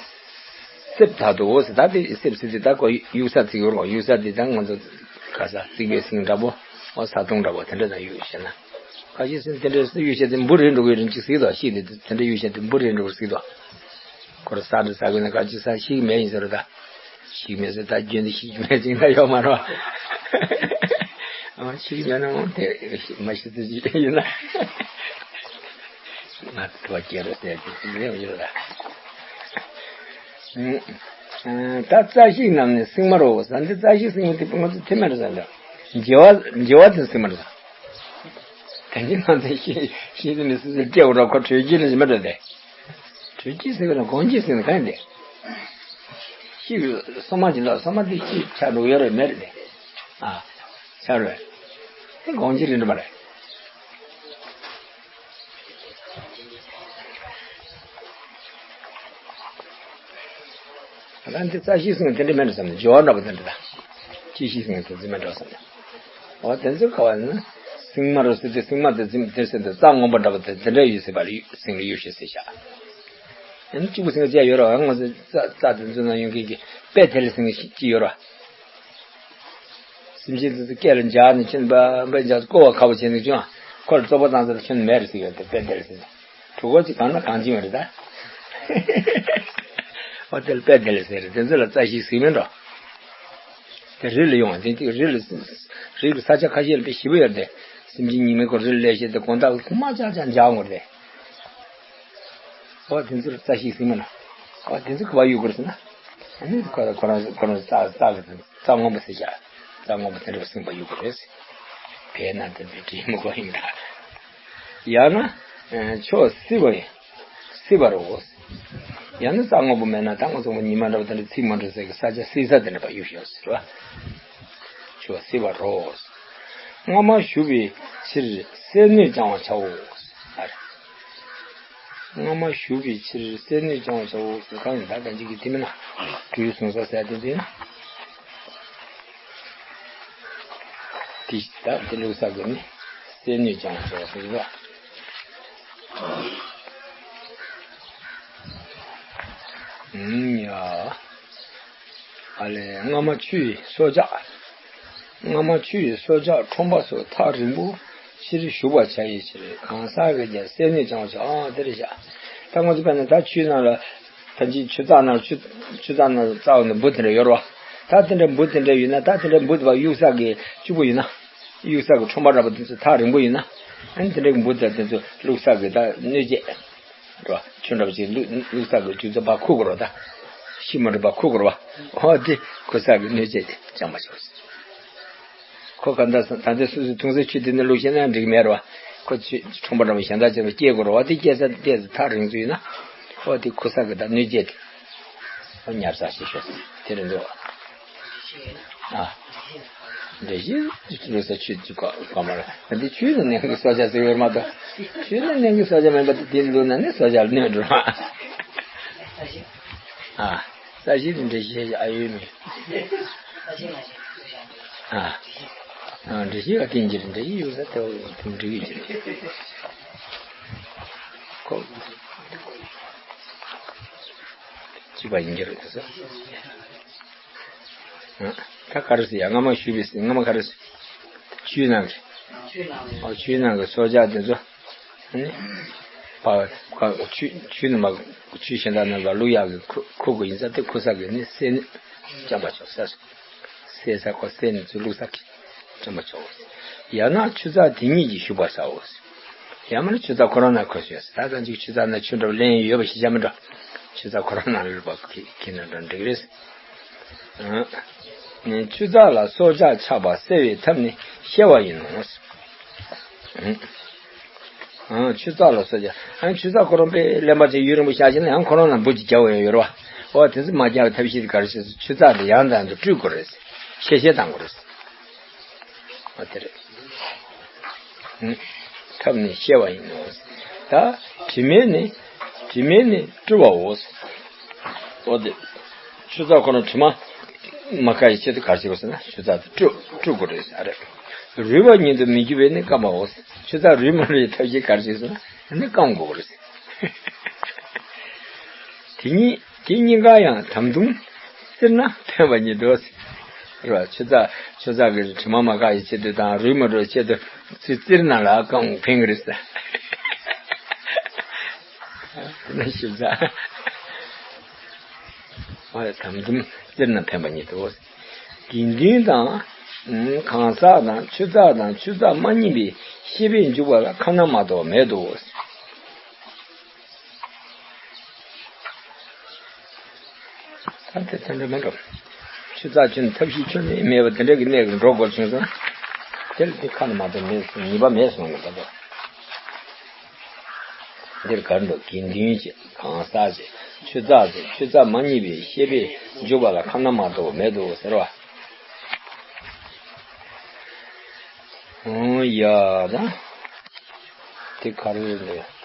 སེབ་དག་ཏུའོ་ཟེར་ད་དེ་སེབ་ཟེར་དེ་ད་ཁོ་ཡུག་ས་ཚིག་ཡོད་རོགས་ཡུག་ས་དེ་ད་ང་ཚོ་ག་ས་རྩིག་པའི་སེང་འདྲ་པོ་ཨོ་ས་དོང་འདྲ་པོ་དེ་འདྲ་ད་ཡུག་བཤད་ན། ཁ་ཤས་སེང་དེ་འདྲ་སེ་ཡུག་བཤད་དེ་འབུ་རེ་འགྲོ་གི་རིན་གཅིག་ཟིག་དོ་ཤིག་དེ་དེ་འདྲ་ཡུག་བཤད་དེ་འབུ་རེ་འགྲོ་གི་ཟིག་དོ། ཁོར་ས་འདྲ་ས་གི་ན་ཁ་ཅི་ས་ཤིག་མེད་ཡིན་ཟེར་རོ་ད། ཤིག་མེད་ཟེར་ད་རྒྱུན་དུ་ཤིག་མེད་ཅིག་ད་ཡོད་མ་རོ། ཨ་ཤིག་མེད་ན་འོང་དེ་མ་ཤི་ཚུལ་ཅིག་ཡིན་ན། ང་ཐུ་བ་སྐྱེ་རོ་ཟེར་གྱི་ཟིག་ལེའུ་ཡོད་ལ། ད་རྩ་ཤིག་རྣམས་ནི་སྲིང་མ་རོ་ཟ་འདི་རྩ་ཤིག་སྲིང་མ་དེ་ང་ཚོ་ཐེ་མ་རེད་ཟ་འདྲ། འཇེ་བ་འཇེ་བ་དེ་སྲིང་མ་རེད་ཟ། དེ་འདི་ང་ཚོ་ཤིག་ཤིག་དེ་ནི་སྲིང་སྲིང་སྐྱེ་བ་རོ་ཁོ་དྲོད་སྐྱེས་ནི་ཞིག་མ་རེད་དེ། དྲོད་སྐྱེས་ཟེར་བས་ན་གོང་སྐྱེས་ཟེར་ན་གང་ཡིན་དེ། ཤིག་སྲིང་མ་ཅིག་ལ་སྲིང་མ་དེ་ཤིག་ཆགས་འགྲོ་ཡོད་རེད་མེད་རེད་དེ། ཨ། ཆགས་རེད། དེ་གོང་སྐྱེས་རེད་འགྲོ་མ་རེད། ད་འདི་རྩ་ཤིག་སྲིང་དེ་འདྲ་མེད་ན་བསམ་ནས་འཇོ་བ་འདྲ་པོ་དེ་འདྲ་ད། ཅི་ཤིག་སྲིང་དེ་འཛིན་མེད་འགྲོ་བསམ་ནས། འོ་དེ་ཚོའི་ཁ་བ་ནི་སྲིང་མ་རུ་སྲིད་དེ་སྲིང་མ་དེ་འཛིན་དེ་སྲིད་དེ་རྩ་སྔོན་པོ་འདྲ་པོ་དེ་དེ་འདྲ་ཡོད་སྲིད་པ་ལ་སྲིང་ལ་ཡོད་ཤེས་སྲིད་ཤག་ཨ་ནི་གཅིག་པུ་སྲིང་བྱས་ཡོད་ར་ང་ཚོ་རྩ་རྩ་དེ་ཚོ་ན་ཡོང་མཁན་གྱི་དཔེ་དེ་ལ་སྲིང་ཅི་ཡོད་ར། སེམས་ཅན་དེ་ཚོ་སྐད་ལ་འཇགས་ནས་ཁྱོད་པ་པ་འཇགས་ཀོ་བ་ཁ་བ་བྱས་ནས་ཀྱང་ཁོ་ལ་རྩོད་པ་བཏང་ཚར་ཁྱོད་མེད་རེད་ཟེར་ཡོད་དེ་དཔེ་དེ་ལ་ཟེར་ནས་གྲུ་གོ་ཅིག་གང་ན་གང་ཅི་ཡོད་རེད་ད། ཨོ་དེ་ལ་དཔེ་དེ་ལ་ཟེར་རེད་དེ་ཚོ་ལ་རྩ་ཤིག་ཟེར་མིན་འགྲོ། དེ་རི་ལ་ཡོང་བ་དེ་དེ་རི་ལ་རི་གི་ས་ཆ་ཁ་ཤས་ལ་དཔེ་ཞིབ་པོ་ཡོད་རེད་དེ་སེམས་ཅན་ཉི་མའི་སྐོར་རི་ལ་ལས་བཤད་དེ་དགོང་དག་ཁུག་མ་ཅག་ཅག་འཇགས་ངོ་རེད། ཨོ་དེ་ཚོ་ལ་རྩ་ཤིག་ཟེར་མིན་ན། ཨོ་དེ་ཚོ་ག་པར་གཡུག་དགོས་རེད་ཟེར་ན། ཨ་ནི་ཁོ་རང་ཁོ་རང་ཁོ་རང་རྩ་རྩ་གི་རྩ་སྔོན་པོ་ཟེར་བྱ། རྩ་སྔོན་པོ་དེ་འདྲ་བ་སྲིང་པ་གཡུག་དགོས་རེད་ཟེར། བས་ན་དེ་འདྲ་བྲིས་མི་དགོས་ཡིན་ད། ཡང་ན། ཕྱོགས་བསིལ་བ་ཡིན། བསིལ་བ་རོ། ཡང་ན་རྩ་སྔོན་པོ་མེད་ན་ད་ང་ཚོ་ཉི་མ་འདྲ་བ་དེ་འདྲ་ཚིག་མ་འདྲ་ཟེར་གི་ས་ཆ་བསིལ་ས་དེ་འདྲ་བ་གཡུག་ཤོག་ཟེར་བ། ཕྱོགས་བསིལ་བ་རོ། སྔ་མ་ཞུགས་པའི་ཕྱིར་སེལ་ནུས་བཅང་བར་བྱའོ། ཨ་རེ། སྔ་མ་ཞུགས་པའི་ཕྱིར་སེལ་ནུས་བཅང་བར་བྱའོ་ཟེར་གང་ཡིན་ད་གང་ཅིག་གི་དེ་མིན་ན། དུས་གསུངས་ས་ཟེར་དེ་དེ་ཡིན། དེ་ད་དེ་ལུགས་ས་གི་ནི་སེལ་ནུས་བཅང་བར་བྱའོ་ཟེར་བ། ཨུམ་ཡ། ཨ་ལས་སྔ་མ་ཆུ་ཡི་སྲོག་ཆགས། སྔ་མ་ཆུ་ཡི་སྲོག་ཆགས་ཁྲོན་པ་སོགས་ཐག་རིང་པོ་ཕྱིར་ཞུགས་པར་བྱ་ཡི་ཕྱིར་གང་ཟག་གི་རྒྱལ་སྲས་ནི་བྱང་ཆུབ་ཨང་དེ་རེད་བཞག་ད་ང་ཚོ་བལྟས་ན་ད་ཆུའི་ནང་ལ་ད་ཅི་ཆུ་རྩྭ་ནང་ཆུ་ཆུ་རྩྭ་ནང་རྩ་བ་ནས་འབུ་དེ་འདྲ་ཡོད་རེད་བ། ད་དེ་འདྲ་འབུ་དེ་འདྲ་ཡོད་ན་ད་དེ་འདྲ་འབུ་དེ་བ་གཡུག་ས་གི་གཅིག་པོ་ཡིན་ན། གཡུག་ས་གི་ཁྲོན་པ་འདྲ་པོ་དེ་ཚོ་ཐག་རིང་པོ་ཡིན་ན། ཨ་ནི་དེ་འདྲ་གི་འབུ་དེ་དེ་ཚོ་བླུགས་ས་གི་ད་སྣོད་བཅས། རོ། ཆུ་འདྲ་པོ་ཅིག་བླུགས་བླུགས་ས་གི་དུས་ཚོད་པ་ཁུག་གི་རོ་ད། ཤི་མ་འགྲོ་པ་ཁུག་གི་རོ་བ། ཨོ་དེ་ཁུག་ས་གི་སྣོད་བཅས་དེ་བཅང་མ་ཆོག་ཁོ་ག་འདྲ་ད་ལྟའི་སོ་སོའི་འཐུང་སའི་ཆུ་དེ་ནི་བླུགས་ཤེས་ན་འགྲིག་མེད་རོ་བ། ཁོ་ཆུ་ཁྲོན་པ་འདྲ་པོ་གཞན་དག་ཅན་དུ་སྐྱེལ་དགོས་རོ་བ་དེ་སྐྱེལ་ས་དེ་ཐག་རིང་ཚུལ་ཡིན་ན། ཨོ་དེ་ཁུག་ས་གི་ད་སྣོད་བཅས་དེ། ཨོ་ཉར་ས་ཞིག་ཤོག་དེ་རེད་འདུག་ཨ། འདྲེ་ཞིག་ལུག་ས་ཆུ་ཅིག་གོ་གོ་མ་རེད། འདི་ཆུའི་ནང་ནས་གི་སྲོག་ཆགས་ཟེར་ཡོད་མ་གཏོགས། ཆུའི་ནང་ནས་གི་སྲོག་ཆགས་མིན་པ་དེ་འདུག་ན་ནི་སྲོག་ཆགས་ལ་གནོད་འགྲོ་མ། ཨ། ས་གཞི་དེ་འདྲེ་ཞིག་ཨ་ཡོད་མི། ཨ། འདྲེ་ཞིག་ཨ་ཏིང་གི་འདྲེ་ཞིག་ཡོད་ས་དེ་འདྲེ་གི་ཅིག་ཁོ། གཅིག་པ་ཡིན་གྱི་རེད་དེ་ས། ད་ག་རེ་ཟེར་ཡ་སྔ་མ་ཞུས་པའི་སྔ་མ་ག་རེ་ཟེར། ཆུའི་ནང་གི་ཨོ་ཆུའི་ནང་གི་སྲོག་ཆགས་དེ་ཚོ་ནི་པ་ཆུ་ཆུ་ནི་མ་ཆུ་གཞན་དག་ནང་ལ་བླུག་ཡག་གི་ཁུ་ཁུ་གུ་ཡིན་ས་དེ་ཁུག་ས་གི་ནི་སེལ་ནུས་བཅང་པ་ཆོག་ས་སེལ་ས་ཁོ་སེལ་ནུས་ཚུལ་བླུག་ས་གི་བཅང་པ་ཆོག་ཡང་ན་ཆུ་ཚགས་དེ་ཉིད་ཀྱིས་ཞུགས་པར་བྱའོ། ཡང་མིན་ན་ཆུ་ཚགས་ཁོ་རང་ན་ཁོ་ཞོག་ད་ལྟ་ཅིག་ཆུ་ཚགས་ན་ཆུ་འདྲ་བ་ལེན་ཡོད་པ་ཞིག་བྱ་མི་འགྲོ། ཆུ་ཚགས་ཁོ་རང་ན་ལུས་པ་ཁི་ཁི་ན་འགྲོ་འགྲིག་རེད། ཨ། ཆུ་ཚགས་ལ་སྲོག་ཆགས་ཆགས་པ་སེལ་བའི་ཐབས་ནི་བཤལ་བ་ཡིན་ནོ། ཨ། ཆུ་ཚགས་ལ་སྲོག་ཆགས་ཨ་ཆུ་ཚགས་ཁོ་རང་པས་ལེན་པ་ཅིག་ཡུན་རིང་པོ་བཞག་ཕྱིན་ན་ཡང་ཁོ་རང་ན་འབུ་ཅིག་རྒྱག་འོས་ཡོད་རེད་བ། འོ་དེ་ཚོ་མ་རྒྱག་པའི་ཐབས་ཤེས་དེ་ག་རེ་བྱས་སོང་ཆུ་ཚགས་དེ་ཡང་དང་དུ་བཀྲུ་དགོས་རེད། ཁྱེར་བཤལ་བཏང་དགོས་རེད། ཨ་དེ་རེད། ཐབས་ནི་བཤལ་བ་ཡིན་ནོ། ད་དྲི་མེད་ནི། དྲི་མས་ནི་བཀྲུ་བའོ། འོ་དེ། ཆུ་ཚགས་ཁོ་ན་དྲི་མ་མ་དགའ་ཡི་ཆེད་དུ་ག་རེ་བྱེད་དགོས་ཟེར་ན། ཆུ་ཚགས་དེ་བཀྲུ་བཀྲུ་དགོས་རེད་ཟེར་རེད། རུལ་བ་ཉིད་དུ་མི་འགྱུར་བས་ནི་སྐམ་པའོ། ཆུ་ཚགས་རུལ་མ་རུལ་བའི་ཐབས་ཤེས་ག་རེ་བྱེད་ཟེར་ན། ནི་སྐམ་དགོས་རེད། དེ་གཉིས་དེ་གཉིས་ཀ་ཡང་དམ་དུམ་བཙིར་ན་ཕན་པ་ཉིད་དོ། རེད་བ། ཆུ་ཚགས་ཆུ་ཚགས་ཀྱི་དྲི་མ་མ་དགའ་ཡི་ཆེད་དུ་དང་རུལ་མ་རུལ་བའི་ཆེད་དུ་ཚུར་བཙིར་ན་ལ་སྐམ་ཕན་གི་རེད་ཟེར། ན་ཞིབ་ཚགས། ཨ་དམ་དུམ་བཙིར་ན་ཕན་པ་ཉིད་དོ། དགེ་འདུན་དང་། གང་ཟག་དང་ཆུ་ཚགས་དང་ཆུ་ཚགས་མ་རྙེད་པའི་ཤེས་པས་འཇུག་པ་ལ་ཁ་ན་མ་ཐོ་མེད་དོ། ད་དེ་དེ་འདྲ་མེད་འགྲོ། ཆུ་ཚགས་ཆུ་ནི་ཐབས་ཤེས་ཆུ་ནི་མེད་པ་དེ་འདྲ་གི་གནས་ཀྱི་འགྲོ་དགོས་བྱུང་སོང་། དེ་ལ་དེ་ཁ་ན་མ་ཐོ་མེད་སོང་། ཉེས་པ་མེད་སོང་ངོ་། ད་དོ། འདིར་གར་འགྲོ་དགེ་འདུན་བྱེད་གང་ཟག་བྱེད་ཆུ་ཚགས་བྱེད་ཆུ་ཚགས་མ་རྙེད་པའི་ཤེས་པས་འཇུག་པ་ལ་ཁ་ན་མ་ཐོ་མེད་དོ་ཟེར་བ། ཨོ་ཡ་ད། དེ་ག་རེ་རེད།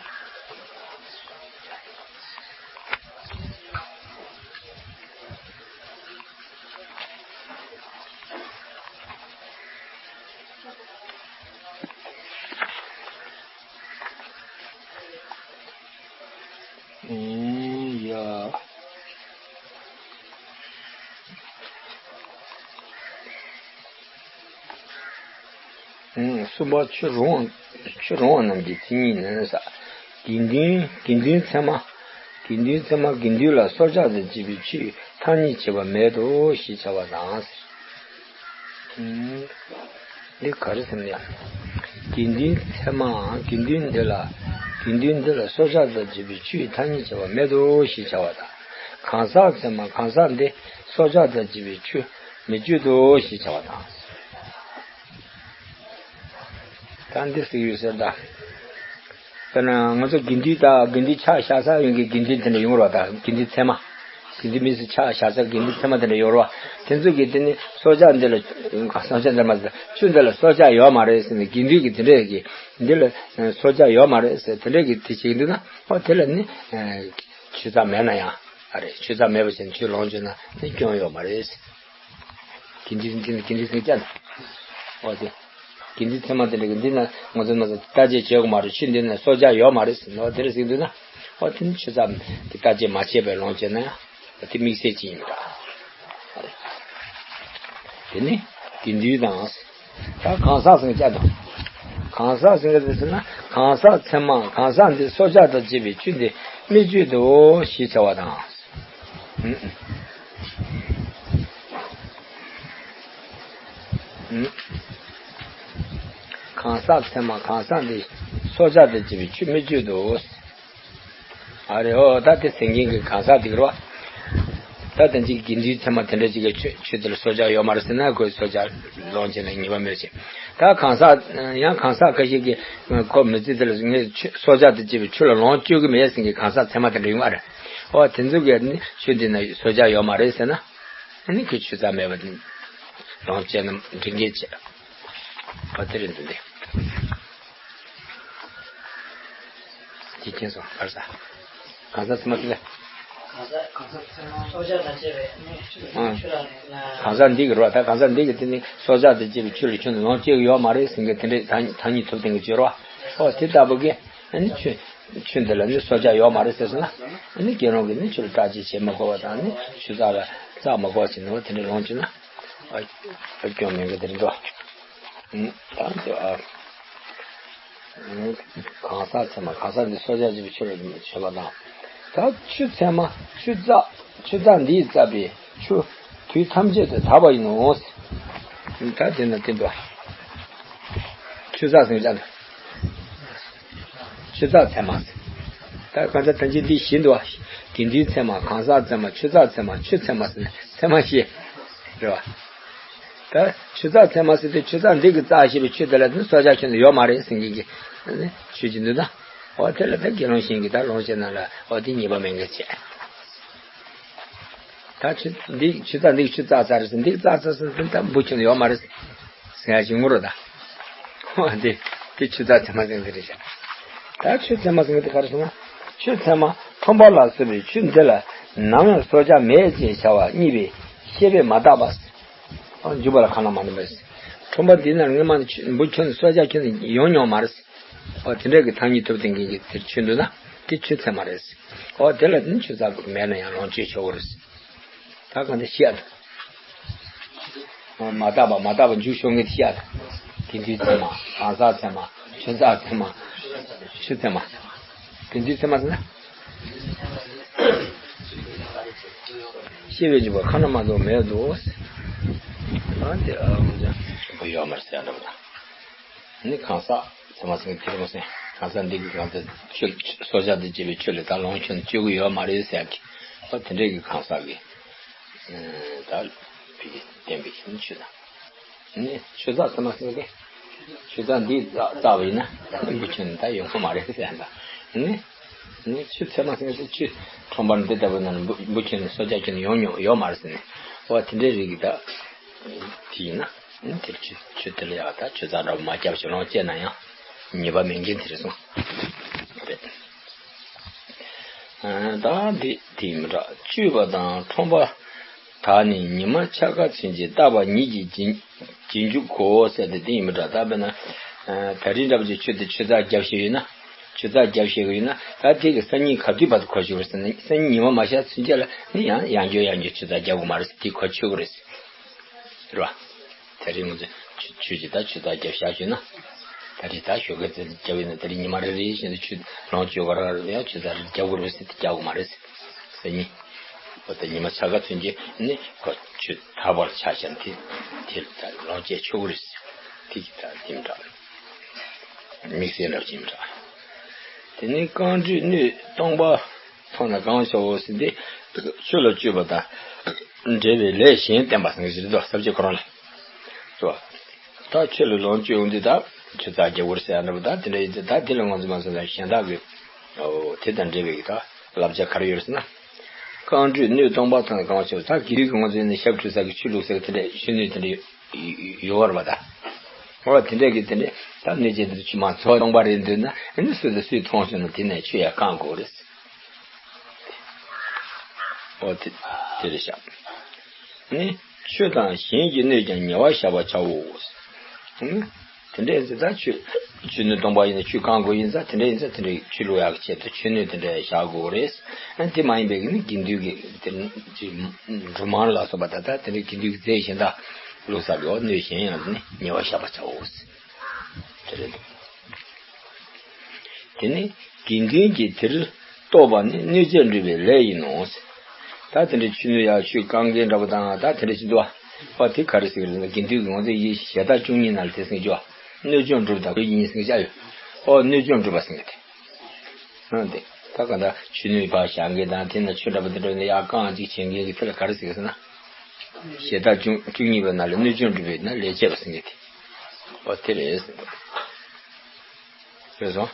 ཨེ་ཡ། གསུམ་པ་ཆུ་རུང་བ། ཆུ་རུང་བ་རྣམས་ཀྱི་མཚན་ཉིད་ནི་ས། དགེ་འདུན་དགེ་འདུན་ཚད་མ། དགེ་འདུན་ཚད་མ་དགེ་འདུན་ལ་སྲོག་ཆགས་དང་བཅས་པའི་ཆོས་ཐ་སྙད་བྱེད་པ་མེད་དོ་ཞེས་བྱ་བ་དང་། འདི་ག་རེ་ཟེར་ན། དགེ་འདུན་ཚད་མའང་དགེ་འདུན་འདི་ལ། དགེ་འདུན་འདི་ལ་སྲོག་ཆགས་དང་བཅས་པའི་ཆོས་ཐ་སྙད་བྱེད་པ་མེད་དོ་ཞེས་བྱ་བ་དང་། གང་ཟག་ཚད་མ་གང་ཟག་འདི་སྲོག་ཆགས་དང་བཅས་པའི་ཆོས་མི་སྤྱོད་དོ་ཞེས་བྱ་བ་དང་། ད་འདི་ཟེར་ཡོད་ཟེར་ད། དཔེར་ན་ང་ཚོ་དགེ་འདུན་དང་དགེ་འདུན་ཕྱག་བཞག་ས་ཡོང་གི་དགེ་འདུན་དེ་འདྲ་ཡོང་རོགས་དང་། དགེ་འདུན་ཚད་མ། དགེ་འདུན་མི་སུ་ཕྱག་བཞག་ས་དགེ་འདུན་ཚད་མ་དེ་འདྲ་ཡོང་རོགས། དེ་ཚོ་གིས་དེ་ནི་སྲོག་ཆགས་འདི་ལ་སྲོག་ཆགས་འདི་མ་ཟེར་ཆུ་འདི་ལ་སྲོག་ཆགས་ཡོད་མ་རེད་ཟེར་ནས་དགེ་འདུན་གྱིས་དེ་འདྲ་གི་འདི་ལ་སྲོག་ཆགས་ཡོད་མ་རེད་ཟེར་དེ་འདྲ་གི་དེ་བྱེད་ཀྱི་འདུག་ན། ཨོ་དེ་ལ་ནི་ཆུ་ཚགས་མེད་ན་ཡང་ཨ་རེད། ཆུ་ཚགས་མེད་པ་བྱས་ནས་ཆུ་ལོངས་སྤྱོད་ན་ནི་སྐྱོན་ཡོད་མ་རེད། དགེ་འདུན་དགེ་འདུན་དགེ་འདུན་ཚད་མ་ཅན། འོ་དེ། དགེ་འདུན་ཚད་མ་དེ་འདྲ་གི་འདི་ན་ང་ཚོ་ང་ཚོ་བརྟག་དཔྱད་བྱེད་དགོས་མ་རེད། ཆུ་འདི་ན་སྲོག་ཆགས་ཡོད་མ་རེད་ཟེར་ནོ་དེ་རེད་ཟེར་འདུག་ན། འོ་དེ་ནི་ཆུ་ཚགས་དེ་བརྟག་དཔྱད་མ་བྱས་པའི་ལོངས་སྤྱད་ན་ཡང་དེ་དམིགས་བསལ་ཅན་ཡིན་པ་འདྲ། དེ་ནི་དགེ་འདུན་དང་། ད་གང་ཟག་ཟེར་ཅན་དང་། གང་ཟག་ཟེར་ག་ཟེར་ན་གང་ཟག་ཚད་མ་གང་ཟག་འདི་སྲོག་ཆགས་དང་བཅས་པའི་ཆུ་འདི་མི་སྤྱོད་དོ་ཞེས་བྱ་བ་དང་། གང་ཟག་ཚད་མ་གང་ཟག་འདི་སྲོག་ཆགས་དང་བཅས་པའི་ཆུ་མི་སྤྱོད་དོ། ཨ་རེ་ཨོ་ད་དེ་སེང་གེ་གི་གང་ཟག་འདི་རོ། ད་དེ་འཇིག་དགེ་འདུན་ཚད་མ་དེ་འདྲ་ཅིག་གི་ཆུ་ཆུ་དེ་ལ་སྲོག་ཆགས་ཡོད་མ་རེད་ཟེར་ན་ཁོའི་སྲོག་ཆགས་ལོངས་སྤྱད་ན་ཉེས་པ་མེད་ཅེས། ད་གང་ཟག་ཡང་གང་ཟག་ཁ་ཤས་ཀྱིས་ཁོ་མི་ཚེ་དེ་ལ་ངས་ཆུ་སྲོག་ཆགས་དང་བཅས་པའི་ཆུ་ལ་ལོངས་སྤྱོད་ཀྱི་མེད་ཟེར་མཁན་གང་ཟག་ཚད་མ་དེ་འདྲ་ཡོང་བ་རེད། ཨོ་དེ་ཚོ་གིས་ནི་ཆུ་འདི་ན་སྲོག་ཆགས་ཡོད་མ་རེད་ཟེར་ན། ཨ་ནི་ཁོས་ཆུ་ཚགས་མེད་པ་དེ་ལོངས་སྤྱད་ན་འགྲིག་གི་ཅེས། ཨོ་དེ་རེད་འདུག་སྟེ། དེ་མཁྱེན་སོང་གར་ས། གང་ཟག་ཚད་མ་ཟེར་ལ། གང་ཟག་གང་ཟག་ཚད་མ་སྲོག་ཆགས་དང་བཅས་པའི་ནི་ཆུ་ཨང་། ཆུ་ལ་ནི་ན། གང་ཟག་འདི་གི་རོ། ད་གང་ཟག་འདི་གི་དེ་ནི་སྲོག་ཆགས་དང་བཅས་པའི་ཆུ་ལ་ཆུ་ནི་ལོངས་སྤྱོད་ཀྱི་ཡོད་མ་རེད་ཟེར་མཁན་དེ་འདྲའི་ཐ་ཐ་སྙད་ཐུབ་བསྟན་གྱི་བརྗོད་རོ། ཨོ་དེ་ལྟ་བུ་གི་ཨ་ནི་ཆུ་ཆུ་འདི་ལ་ནི་སྲོག་ཆགས་ཡོད་མ་རེད་ཟེར་སོང་ན། ཨ་ནི་དགེ་སློང་གིས་ནི་ཆུ་ལ་བརྟག་དཔྱད་བྱེད་མ་དགོས་པ་དང་ནི་ཆུ་ཚགས་ལ་བཙག་མ་དགོས་པ་བྱས་ནས་དེ་འདྲའི་ལོངས་སྤྱོད་ན། ཨ་སྐྱོན་མེད་གི་དེ་རེད་འགྲོ། ད་འདི་ཨ། གང་ཟག་ཚད་མ་གང་ཟག་འདི་སྲོག་ཆགས་བཅས་པའི་ཆུ་ལ་མཆོད་པ་དང་། ད་ཆུ་ཚད་མ་ཆུ་ཚགས་ཆུ་ཚགས་འདིས་བཙགས་པའི་ཆུ་དུས་ཐམས་ཅད་དུ་དག་པ་ཡིན་ནོ། ད་དེ་ན་དེ་འདུག་ཆུ་ཚགས་ཟེར་ཅན། ཆུ་ཚགས་ཚད་མ་ཟེར། ད་གང་ཟག་ཐམས་ཅད་འདི་བཞིན་དུ་དགེ་འདུན་ཚད་མ་གང་ཟག་ཚད་མ་ཆུ་ཚགས་ཚད་མ་ཆུ་ཚད་མ་ཟེར་ཚད་མ་བཞི་རེད་བ། ད་ཆུ་ཚགས་ཚད་མ་ཟེར་དུས་ཆུ་ཚགས་འདི་གིས་བཙགས་བཞག་པའི་ཆུ་དེ་ལ་ནི་སྲོག་ཆགས་ཁྱོན་ནས་ཡོད་མ་རེད་ཟེར་མཁན་གྱི་ནི་ཆོས་ཅིག་འདུག་ན། འོ་དེ་ལ་ད་དགེ་སློང་གཞན་གྱིས་ད་ལོངས་སྤྱད་ན་ལ་འོ་དེ་ཉེས་པ་མེད་མཁན་བྱས། ད་ཆུ་འདི་ཆུ་ཚགས་འདི་གིས་ཆུ་བཙགས་ཚར་ཟེར་འདི་གིས་བཙགས་ཚར་ཟེར་ན་ད་འབུ་ཁྱོན་ནས་ཡོད་མ་རེད་ཟེར་ཡ་ཞིག་ངུ་རོ་ད། འོ་དེ་དེ་ཆུ་ཚགས་ཚད་མ་ཟེར་མཁན་དེ་རེད་ཤག་ད་ཆུ་ཚད་མ་ཟེར་མཁན་དེ་ག་རེ་ཟེར་ན་ཆུ་ཚད་མ། ཁྲོན་པ་ལ་སོགས་པའི་ཆུ་འདི་ལ་ནམ་ཡང་སྲོག་ཆགས་མེད་ཅེས་བྱ་བ་གཉིས་པའི་ཤེས་པས་མ་བརྟགས་པ། འཇུག་པ་ལ་ཁ་ན་མ་ནུས་པས། ཁྲོན་པ་འདི་ན་སྔོན་མ་ནས་ཆུ་འབུ་ཁྱོན་ནས་སྲོག་ཆགས་ཁྱོན་ནས་ཡོང་མྱོང་མ་རེད། འོ་དེ་འདྲ་གི་ཐ་སྙད་ཐོབ་ཐང་གི་དེར་ཆུ་འདུག་ན་དེ་ཆུ་ཚད་མ་རེད། འོ་དེ་ལ་ནི་ཆུ་ཚད་མེད་ན་ཡང་ལོངས་སྤྱོད་ཆོག་གི་རེད། ད་གང་དེ་ཤེས་ཨ། མ་བརྟགས་པ་མ་བརྟགས་པ་འཇུག་ཤོག་ངེས་ཤེས་ཨ། དགེ་འདུན་ཚད་མ། གང་ཟག་ཚད་མ། ཆུ་ཚད་ཚད་མ། ཆུ་ཚད་མ། དགེ་འདུན་ཚད་མ་ཟེར་ན། ཤེས་པའི་འཇུག་པ་ཁ་ན་མ་ཐོ་མེད་དོ། ཨ་དེ་ཨ་འཇམ་པོ་ཡོད་མ་རེད་ཟེར་འདྲ་པོ་དང་། ནི་གང་ཟག་ཚད་མ་ཟེར་དེ་རེད་མ་ཟེར། གང་ཟག་འདི་གི་གང་ཟག་ཆུ་སྲོག་ཆགས་དང་བཅས་པའི་ཆུ་ལས་ད་ལོངས་སྤྱོད་ནི་སྤྱོད་ཀྱི་ཡོད་མ་རེད་ཟེར་གི། ཨ་དེ་འདྲས་ཀྱི་གང་ཟག་གི། ད་བི་གི་བསྟན་པའི་གི་ཆུ་དང་། ནི་ཆུ་ཚད་ཚད་མ་ཟེར་གི། ཆུ་ཚད་འདི་བརྟགས་པ་ཡིན་ན་འབུ་ཁྱོན་ནི་ད་ཡོང་གི་མ་རེད་ཟེར་ཡང་ད། ནི། ནི་ཆུ་ཚད་མ་ཟེར་ན་ཆུ་ཁྲོན་པ་འདི་ལྟ་བུ་ན་འབུ་འབུ་ཁྱོན་ནས་སྲོག་ཆགས་ཁྱོན་ནས་ཡོང་མྱོང་ཡོད་མ་རེད་ཟེར་ནས། འོ་དེ་འདྲའི་རིགས་ཀྱི་ད། དེ་ཡིན་ན། ནི་དེར་ཆུ་ཆུ་དེ་ལ་ཡག་ད་ཆུ་ཚད་འདྲ་པོ་མ་བརྒྱབ་ཞིག་ལོངས་སྤྱད་ན་ཡང་། ཉེས་པ་མེད་མཁན་དེ་རེད་གསུངས། རེད། ད་འདི་དེ་ཡིན་མི་འདྲ་བཅུས་པ་དང་ཁྲོན་པ། ད་ནི་ཉི་མ་འཆར་ཀ་ཚུན་ཆད་བརྟགས་པ་ཉིད་ཀྱིས་འབྱིན་འབྱིན་འཇུག་གོ་ཟེར་ཏེ་དེ་ཡིན་མི་འདྲ་ད་དཔེར་ན། ད་རིང་འདྲ་པོ་ཅིག་ཆུ་དེ་ཆུ་ཚད་བརྒྱབ་ཤེས་ཡོད་ན། ཆུ་ཚད་བརྒྱབ་ཤེས་ཀྱི་ཡོད་ན་ད་དེ་གི་སང་ཉིན་ག་དུས་བར་དུ་གོ་ཆོད་རེད་ཟེར་ན་སང་ཉིན་ཉི་མ་མ་ཤར་ཚུན་ཆད་ལ་ནི་ཡང་ཡང་བསྐྱར་ཡང་བསྐྱར་ཆུ་ཚད་བརྒྱབ་དགོས་མ་རེད་ཟེར་དེ་གོ་ཆོད་ཀྱི་རེད་ཟེར། རེད་བ། ད་རིང་ང་ཚོས་ཆུ་ཆུ་ཅིག་ད་ཆུ་ཚད་བརྒྱབ་བཞག་ཤེས་ན། ད་རེས་ད་ཞོགས་ཀས་ཚེ་བརྒྱབ་ཡོད་ན་ད་རེས་ཉི་མ་རེ་རེ་བཞིན་དུ་ཆུ་ལོངས་སྤྱོད་ག་ར་ཡང་ཆུ་ཚད་རེ་བརྒྱབ་དགོས་རེད་ཟེར་དེ་བརྒྱབ་དགོས་མ་རེད་ཟེར། སང་ཉིན། འོ་ད་ཉི་མ་འཆར་ཀ་ཚུན་ཆད་ནི་ཁོ་ཆུ་ཐར་པར་ཆགས་ཤིང་དེ་དེ་ལ་ད་ལོངས་སྤྱད་ཆོག་གི་རེད་ཟེར། དེ་གི་ད་དེ་འདྲ། དམིགས་བསལ་འདྲ་བ་ཅིག་འདྲ། དེ་ནས་རྐང་འགྲོས་སྣོད་སྟོང་པ་མཐོང་ན་གང་བྱའོ་ཟེར་ཏེ། ཆོས་ལ་སྤྱོད་པ་དང་འབྲེལ་བའི་ལས་གཞན་བསྟན་པ་ཟེར་གྱི་རེད་དོ་ས་བཅད་ཁོ་རང་ལ། ཟེར་བ། ད་ཆོས་ལ་ལོངས་སྤྱོད་འོང་དུས་ད་ཆུ་ཚད་རྒྱག་དགོས་ཟེར་ཡ་འདྲ་པོ་ད་དེ་འདྲ་ཡིན་ཙང་ད་དེ་ལ་ང་ཚོ་མ་སོང་ན་གཞན་དག་གི། འོ་དེ་དང་འབྲེལ་བའི་ད་བསླབ་བྱ་ག་རེ་ཡོད་ཟེར་ན། རྐང་འགྲོས་སྣོད་སྟོང་པ་མཐོང་ན་གང་བྱའོ་ད་དགེ་འདུན་གྱི་ང་ཚོ་ནི་ཞབས་བྲོ་ས་གི་ཆུ་བླུགས་ས་གི་དེ་འདྲ་ཤུལ་སྣོད་དེ་འདྲ་ཡོད། ཡོད་རེད་པ་ད། འོ་དེ་འདྲས་ཀྱི་དེ་འདྲས་ད་གནོད་བྱེད་དེ་ཚོ་ཆུ་མ་ཚོ་སྟོང་པ་རེད་འདོད་ན་ཨ་ནི་སུ་དང་སུས་མཐོང་སོང་ན་དེ་ནས་ཆུ་ཡང་བཀང་དགོས་རེད། འོ་དེ་དེ་རེད་ཤག་ནི་ཆུ་དང་གཞན་གྱི་སྣོད་ཀྱང་ཉེ་བར་བཞག་པར་བྱའོ། ཨ་ནི་དེ་འདྲས་ཟེར་ད་ཆུ་ཆུ་སྣོད་སྟོང་པ་ཡིན་ན་ཆུ་བཀང་དགོས་ཡིན་ཙང་དེ་འདྲས་ཡིན་ཙང་དེ་འདྲས་ཆུ་བླུག་ཡག་གི་ཆེད་དུ་ཆུ་སྣོད་དེ་འདྲས་བཞག་དགོས་རེད། ཨ་ནི་དེ་མ་ཡིན་པའི་གི་ནི་དགེ་འདུན་གྱི་དེ་འདྲས་འབྲུ་མར་ལ་སོགས་པ་ད་ལྟ་དེ་འདྲས་དགེ་འདུན་གྱི་རྫས་གཞན་དག་བླུགས་ས་གི་འོ་སྣོད་གཞན་ཡང་ནི་ཉེ་བར་བཞག་པར་བྱའོ། དེ་རེད་འདུག་དེ་ནི་དགེ་འདུན་གྱིས་དེར་གཏོགས་པ་ནི་སྣོད་བཅུད་འགྲུབ་པའི་ལས་ཡིན་ནོ། ད་དེ་འདྲའི་ཆུ་སྣོད་ཡག་ཆུ་བཀང་མཁན་འདྲ་པོ་དང་ད་དེ་འདྲ་ཞིག་འདུག་བ། དེ་ག་རེ་ཟེར་གི་རེད་ན་དགེ་འདུན་གྱི་ངོ་ཚ་ཡི་ཞལ་ཏ་བཅུ་གཉིས་ནང་ལ་དེ་ཟེར་གྱི་བ། སྣོད་བཅུད་འགྲུབ་དང་གོས་ཡིན་ཟེར་གྱི་ཡོད། ཨོ་སྣོད་བཅུད་འགྲུབ་པ་ཟེར་གྱི་དེ། ཨ་དེ། ད་ག་ད་ཆུ་སྣོད་ཕར་བཞག་མཁན་དང་དེ་ན་ཆུ་འདྲ་པོ་དེ་འདྲ་ནི་ཡག་བཀང་ཅིག་བྱེད་མཁན་གྱི་དེ་ལ་ག་རེ་ཟེར་གི་ཟེར་ན། ཞལ་ཏ་བཅུ་བཅུ་གཉིས་པའི་ནང་ལ་སྣོད་བཅུད་འགྲུབ་པའི་ན་ལས་བྱེད་པ་ཟེར་མཁན་དེ། ཨོ་དེ་རེད་ཟེར་འདུག་རེད་སོང་།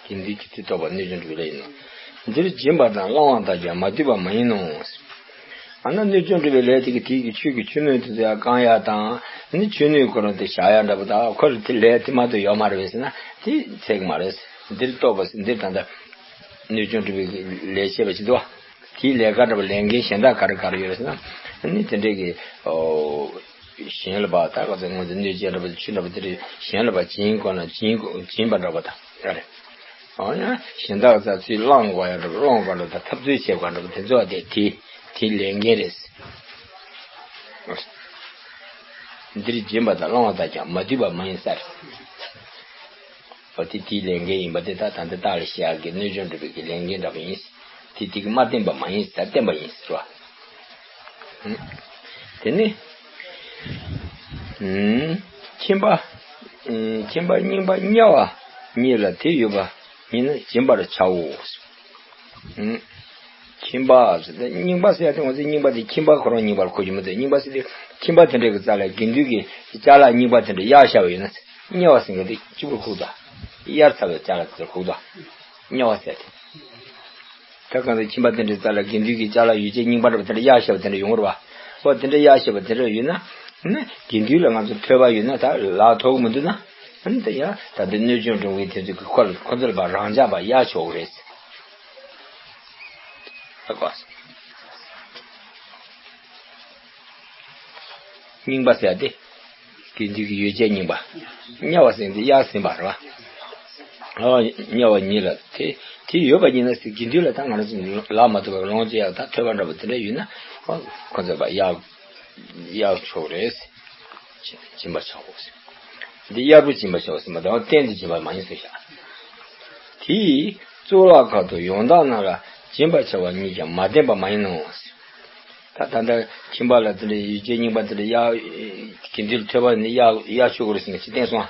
དགེ་འདུན་གྱིས་དེ་གཏོགས་པ་སྣོད་བཅུད་འགྲུབ་པའི་ལས་ཡིན་ནོ། འདིར་སྦྱིན་པ་དང་བླང་བ་དག་ཀྱང་མ་བསྡུས་པ་མ་ཡིན་ནོ། ཨ་ན་སྣོད་བཅུད་འགྲུབ་པའི་ལས་དེ་གི་དེ་གི་ཆུ་གི་ཆུ་སྣོད་དེ་ཚོ་ཡང་བཀང་ཡག་དང་ནི་ཆུ་སྣོད་ཁོ་རང་དེ་བཞག་ཡག་འདྲ་པོ་དང་ཁོ་ལ་དེ་ལས་དེ་མ་གཏོགས་ཡོད་མ་རེད་པས་ཟེར་ན་དེ་ཚད་གི་མ་རེད། འདིར་གཏོགས་པ་འདིར་ད་ལྟ་སྣོད་བཅུད་འགྲུབ་པའི་ལས་བྱེད་པ་ཞིག་འདུག་བ། དེའི་ལས་ཀ་འདྲ་པོ་ལས་འགན་གཞན་དག་ག་རེ་ག་རེ་ཡོད་རེད་ཟེར་ན་ནི་དེ་འདྲས་ཀྱི་ཨོ། གཞན་ལ་བ་ད་ག་ཚོད་ངོས་འཛིན་གནོད་བྱེད་འདྲ་པོ་ཆུ་འདྲ་པོ་དེ་རེད་གཞན་ལ་བ་སྦྱིན་དགོས་ན་སྦྱིན་དགོས་སྦྱིན་པ་འདྲ་པོ་དང་ཡ་རེད། འོ་ཡང་གཞན་དག་ཚ་ཚུལ་བླང་དགོས་ཡ་འདྲ་པོ་བླང་དགོས་འདྲ་པོ་དང་འཐབ་རྩོད་བྱེད་དགོས་འདྲ་པོ་དེ་ཚོ་དེ་དེ་དེའི་ལས་འགན་རེད། འདིར་སྦྱིན་པ་དང་བླང་བ་དག་ཀྱང་མ་བསྡུས་པ་མ་ཡིན་ཟེར། འོ་དེ་དེའི་ལས་འགན་ཡིན་པ་དེ་དག་ད་ལྟ་བདག་ལ་བཤད་ཡག་གི་སྣོད་བཅུད་འགྲུབ་པའི་གི་ལས་འགན་འདྲ་པོ་ཡིན། དེ་དེ་གི་མ་བསྟན་པ་མ་ཡིན་ཟེར་བསྟན་པ་ཡིན་ཟེར་བ། དེ་ནི། ཁྱིམ་པ། ཁྱིམ་པ་རྙིང་པ་དམྱལ་བ་གཉིས་ལ་དེ་ཡོད་པ་ཡིན་ན་སྦྱིན་པར་བྱའོ། ཁྱིམ་པ་ཟེར་ཏེ་རྙིང་པ་ཟེར་ཡ་དེ་ང་ཚོའི་རྙིང་པ་དེ་ཁྱིམ་པ་ཁོ་རང་རྙིང་པར་གོ་རྒྱུ་མི་འདུག་རྙིང་པ་ཟེར་ཏེ་ཁྱིམ་པ་དེ་འདྲའི་གི་རྩ་ལ་དགེ་འདུན་གྱི་ཅ་ལག་རྙིང་པ་དེ་འདྲ་གཡར་བཞག་པ་ཡོད་ན་དམྱལ་བ་ཟེར་མཁན་དེ་གཅིག་པུར་ཁུག་ད། གཡར་ཚར་བའི་ཅ་ལག་དེ་ཚོར་ཁུག་ད། དམྱལ་བ་ཟེར་ཏེ། ད་གང་ལྟར་ཁྱིམ་པ་དེ་འདྲའི་རྩ་ལ་དགེ་འདུན་གྱི་ཅ་ལག་ཡོ་བྱད་རྙིང་པ་འདྲ་པོ་དེ་འདྲ་གཡར་བཞག་པ་དེ་འདྲ་ཡོང་གི་རེད་བ། ཨོ་དེ་འདྲ་གཡར་བཞག་པ་དེ་འདྲ་ཡོད་ན། ནི་དགེ་འདུན་ལ་ང་ཚོ་ཐོས་པ་ཡོད་ན་ད་ལག་ཐོགས་མི་འདུག་ན། ཨ་ནི་ད་ཡང་ད་ལྟ་སྣོད་བཅུད་འགྲུབ་མཁན་དེ་ཚོ་གི་ཁོ་ལ་ཁོ་ཚོ་ལ་ཕར་རང་འཇགས་པ་གཡར་ཆོག་གི་རེད། ད་གོ། རྙིང་པ་ཟེར་ཏེ། དགེ་འདུན་གྱི་ཡོ་བྱད་རྙིང་པ། དམྱལ་བ་ཟེར་ཏེ་དབྱར་ཟིན་པ་རེད་བ། ཨ། དམྱལ་བ་ཉིད་ལ་དེ་དེ་ཡོད་པ་ཡིན་ན་དགེ་འདུན་ལ་ད་ང་རང་ཚོ་ལག་མ་ཐུབ་པར་ལོངས་སྤྱོད་ཡག་ད་ཐོས་པ་འདྲ་པོ་དེ་འདྲ་ཡོད་ན། ཨ། ཁོ་ཚོ་པ་དབྱར་དབྱར་ཆོག་རེད། སྦྱིན་པ་བྱའོ་ཟེར། འདི་གཡར་པོ་སྦྱིན་པ་བྱའོ་ཟེར་མ་གཏོགས་གཏན་དུ་སྦྱིན་པ་མ་ཡིན་ཟེར་བཞག་དེ་ཡིས་གཙུག་ལག་ཁང་དུ་ཡོང་སྟངས་རྣམས་ལ་སྦྱིན་པ་བྱ་བ་ཉིད་ཀྱང་མ་བསྟན་པ་མ་ཡིན་ནོ་ཟེར། ད་ད་ལྟ་ཁྱིམ་པ་ལ་དེ་འདྲའི་ཡོ་བྱད་རྙིང་པ་དེ་འདྲ་གཡར། དགེ་འདུན་ལ་ཐོས་པ་ནི་གཡར་གཡར་ཆོག་གི་རེད་ཟེར་ནས་ཅི་བསྟན་སོང་།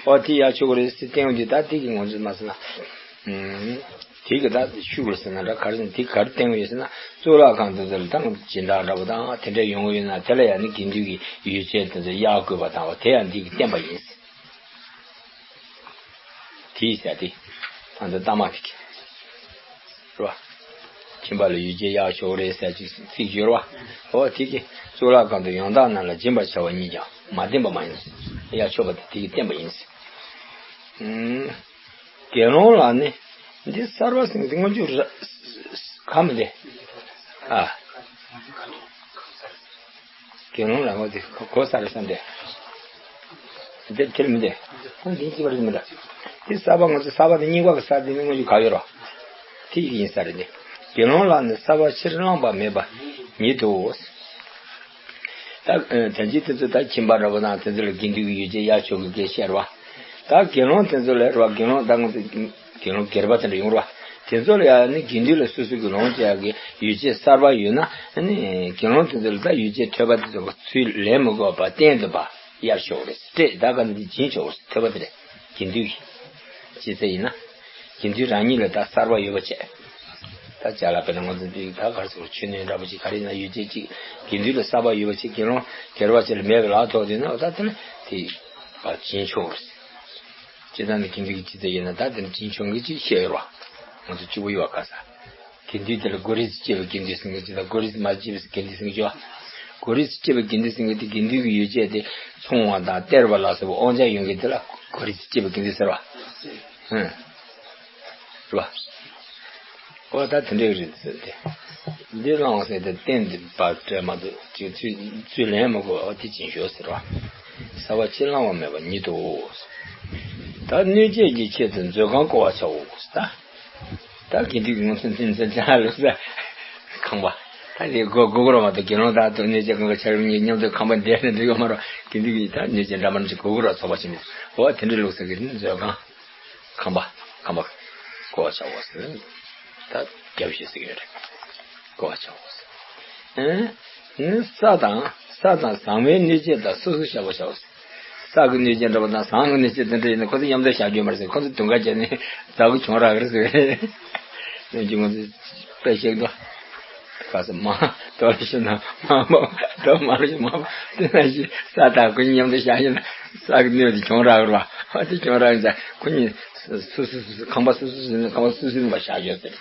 ཨོ་དེ་གཡར་ཆོག་གི་རེད་ཟེར་བསྟན་ཡོང་དུས་ད་དེ་གི་ངོ་ཚོད་མ་ཟེར་ན། ཨུམ། དེ་གི་ད་ཤུགས་ལ་ཟེར་ན་འདྲ་ག་རེ་ཟེར་ན་དེ་ག་རེ་བསྟན་གི་ཡོད་ཟེར་ན། གཙུག་ལག་ཁང་དེ་ཚོ་ལ་ད་སྦྱིན་བདག་འདྲ་པོ་དང་དེ་འདྲ་ཡོང་གི་ཡོད་ན་དེ་ལ་ཡང་ནི་དགེ་འདུན་གྱི་ཡོ་བྱད་དེ་ཚོ་གཡར་དགོས་པ་དང་བ་དེ་ཡང་འདི་གི་བསྟན་པ་ཡིན། དེ་ཡིས་ཟེར་ཏེ། ད་ལྟ་རྟགས་མ་དེ་གི། རེད་བ། ཁྱིམ་པ་ལ་ཡོ་བྱད་གཡར་ཆོག་རེད་ཟེར་ཅིག་ཚིག་ཡོད་རེད་བ། འོ་དེ་གི་གཙུག་ལག་ཁང་དུ་ཡོང་སྟངས་རྣམས་ལ་སྦྱིན་པར་བྱ་བ་ཉིད་ཀྱང་མ་བསྟན་པ་མ་ཡིན། གཡར་ཆོག་པ་དེ་དེ་གི་བསྟན་པ་ཡིན། ཨུམ། དགེ་སློང་ལ་ནི། འདི་གསར་པ་ཟེར་མཁན་དེ་སྔོན་འཇུག་ར། ག་མི་འདི། ཨ། དགེ་སློང་ལ་ངོ་དེ་གོ་ས་རེད་བསམ་སྟེ། འདིར་དེར་མི་འདི། ཁོང་འདི་གཅིག་པ་རེད་མི་འདྲ། འདི་གསར་པ་ང་ཚོ་གསར་པ་དེ་རྙིང་པ་གི་གསར་དེ་ནི་སྔོན་འཇུག་ག་ཡོད་རོ། དེ་ཡིག་ཡིན་ས་རེད་འདི། དགེ་སློང་ལ་ནི་གསར་པ་ཕྱིར་བླངས་པ་མེད་པ་ཉིད་དོ། ད་ཨ་དོན་གཅིག་དེ་ཚོ་ད་ཁྱིམ་པ་འདྲ་པོ་དང་དེ་ཚོ་ལ་དགེ་འདུན་གྱི་ཡོ་བྱད་གཡར་ཆོག་གི་སྐད་བཤད་རེད་བ། ད་དགེ་སློང་དེ་ཚོ་ལ་རེད་བ། དགེ་སློང་ད་ང་ཚོ་དགེ་སློང་སྒེར་པ་དེ་འདྲ་ཡོང་རེད་བ། དེ་ཚོ་ལ་ཡང་ནི་དགེ་འདུན་ལ་སོ་སོ་གི་ལོངས་སྤྱོད་ཀྱི་ཡོ་བྱད་གསར་པ་ཡོད་ན་ནི་དགེ་སློང་དེ་ཚོ་ལ་ད་ཡོ་བྱད་ཐོས་པ་དེ་ཚོ་ཚུར་ལེན་མི་དགོས་པ་གཏན་དུ་པ་གཡར་ཆོག་རེད། སྤྲད་ད་ག་ནི་དེ་སྦྱིན་ཆོག་རེད། ཐོས་པ་དེ་རེད། དགེ་འདུན་གྱི། ཅི་ཚེ་ཡིན་ན། དགེ་འདུན་རང་ཉིད་ལ་ད་གསར་པ་ཡོད་པ་བྱས། ད་ཅ་ལག་དཔེར་ན་ང་ཚོ་འདི་ད་ག་རེ་ཟེར། ཆུ་སྣོད་འདྲ་པོ་ཅིག་ག་རེ་ཡིན་ན་ཡོ་བྱད་ཅིག་དགེ་འདུན་ལ་གསར་པ་ཡོད་པ་ཅིག་དགེ་སློང་སྒེར་པ་ཅིག་ལ་མེད་པའི་ལག་ཐོགས་དེ་ན་ད་དེ་ལ་དེ་བ་སྦྱིན་ཆོག་རེད། ཅི་ལྟར་ན་དགེ་འདུན་གྱི་ཅི་ཚེ་ཡིན་ན་ད་དེ་ལ་སྦྱིན་ཆོག་གི་ཅིག་བཤད་ཡོད་རེད་བ། ང་ཚོ་གཅིག་པུ་ཡོད་བ་ག་ས། དགེ་འདུན་དེ་ལ་གོ་རིས་སུ་སྐྱེས་པའི་དགེ་འདུན་ཟེར་མཁན་ཅིག་དང་གོ་རིས་སུ་མ་སྐྱེས་པའི་དགེ་འདུན་ཟེར་མཁན་ཅིག་ཡོད་བ། གོ་རིས་སུ་སྐྱེས་པའི་དགེ་འདུན་ཟེར་མཁན་དེ་དགེ་འདུན་གྱི་ཡོ་བྱད་དེ་ཚོང་བ་དང་སྟེར་བ་ལ་སོགས་པ་དབང་ཆ་ཡོད་མཁན་དེ་ལ་གོ་རིས་སུ་སྐྱེས་པའི་དགེ་འདུན་ཟེར་བ། ཧུམ། རེད་བ། ཨོ་ད་དེ་འདྲའི་རེད་ཟེར་ཏེ། འདི་བླང་བ་ཟེར་ཏེ་གཏན་དུ་པ་སྤྲད་མ་འདུག་ཅིག་ཚུལ་ཚུལ་ལེན་མི་དགོས། ཨོ་དེ་སྦྱིན་ཆོག་ཟེར་བ། གསར་པ་ཕྱིར་བླང་བ་མེད་པ་ཉིད་དོ། ད་གནོད་བྱེད་ཀྱི་ཆེད་དུ་མཛོད་ཁང་བསྐོར་བར་བྱའོ། ད། ད་དགེ་འདུན་གྱི་ངོ་ཚ་འཛིན་ཚ་ཅ་ལགས་ས། ཁང་པ། ད་དེ་དགོས་དགོས་ཀྱི་རེད་མ་གཏོགས་དགེ་སློང་དག་ཏུ་གནོད་བྱེད་གང་ག་ཆ་རུ་གཉིས་མཉམ་དུ་ཁང་པ་འདྲེས་ནས་འདུག་ཡོད་མ་རེད། དགེ་འདུན་གྱི་ད་གནོད་བྱེད་འདྲ་མི་འདྲ་ཅིག་དགོས་ཀྱི་རེད། ཚོགས་པ་ཕྱིན་ནས་འོ་དེ་འདྲའི་ལུགས་སྲོལ་གྱི་མཛོད་ཁང་། ཁང་པ། ཁང་པ། བསྐོར་བར་བྱའོ་ཟེར། ད་རྒྱབ་བཤད་ཟེར་གྱི་ཡོད་རེད། བསྐོར་བར་བྱའོ་ཟེར། ཨེ། ནི་ས་དང་ས་དང་ཟངས་མའི་སྣོད་ཆས་དག་སོ་སོར་བཞག་པར་བྱའོ་ཟེར། ས་གི་སྣོད་ཆས་འདྲ་པོ་དང་ཟངས་ཀྱི་སྣོད་ཆས་དེ་འདྲ་ཡིན་ན་ཁོ་ཚོ་མཉམ་དུ་བཞག་རྒྱུ་མ་རེད་ཟེར། ཁོ་ཚོ་དུང་དཀར་བྱས་ནས་ཛ་གུ་གྱོང་རག་གི་རེད་ཟེར། ནམ་རྒྱུན་ང་ཚོས་དཔེ་བཤད་འདུག་ག་ས་མ་དོ་ལ་ཤི་ན་མ་མ་དོ་མ་ལ་ཤི་མ་མ་དེ་ན་ཤི་ས་དང་ཁོ་གཉིས་མཉམ་དུ་བཞག་ཤེ་ན་ས་གི་སྣོད་དེ་གྱོང་རག་གི་རེད་བ། ཨ་དེ་གྱོང་རག་ཡིན་ཙང་ཁོ་གཉིས་སོ་སོ་སོ་སོ་ཁང་པ་སོ་སོ་སོ་ནས་ཁང་པ་སོ་སོའི་ནང་བཞག་རྒྱུ་ཟེར།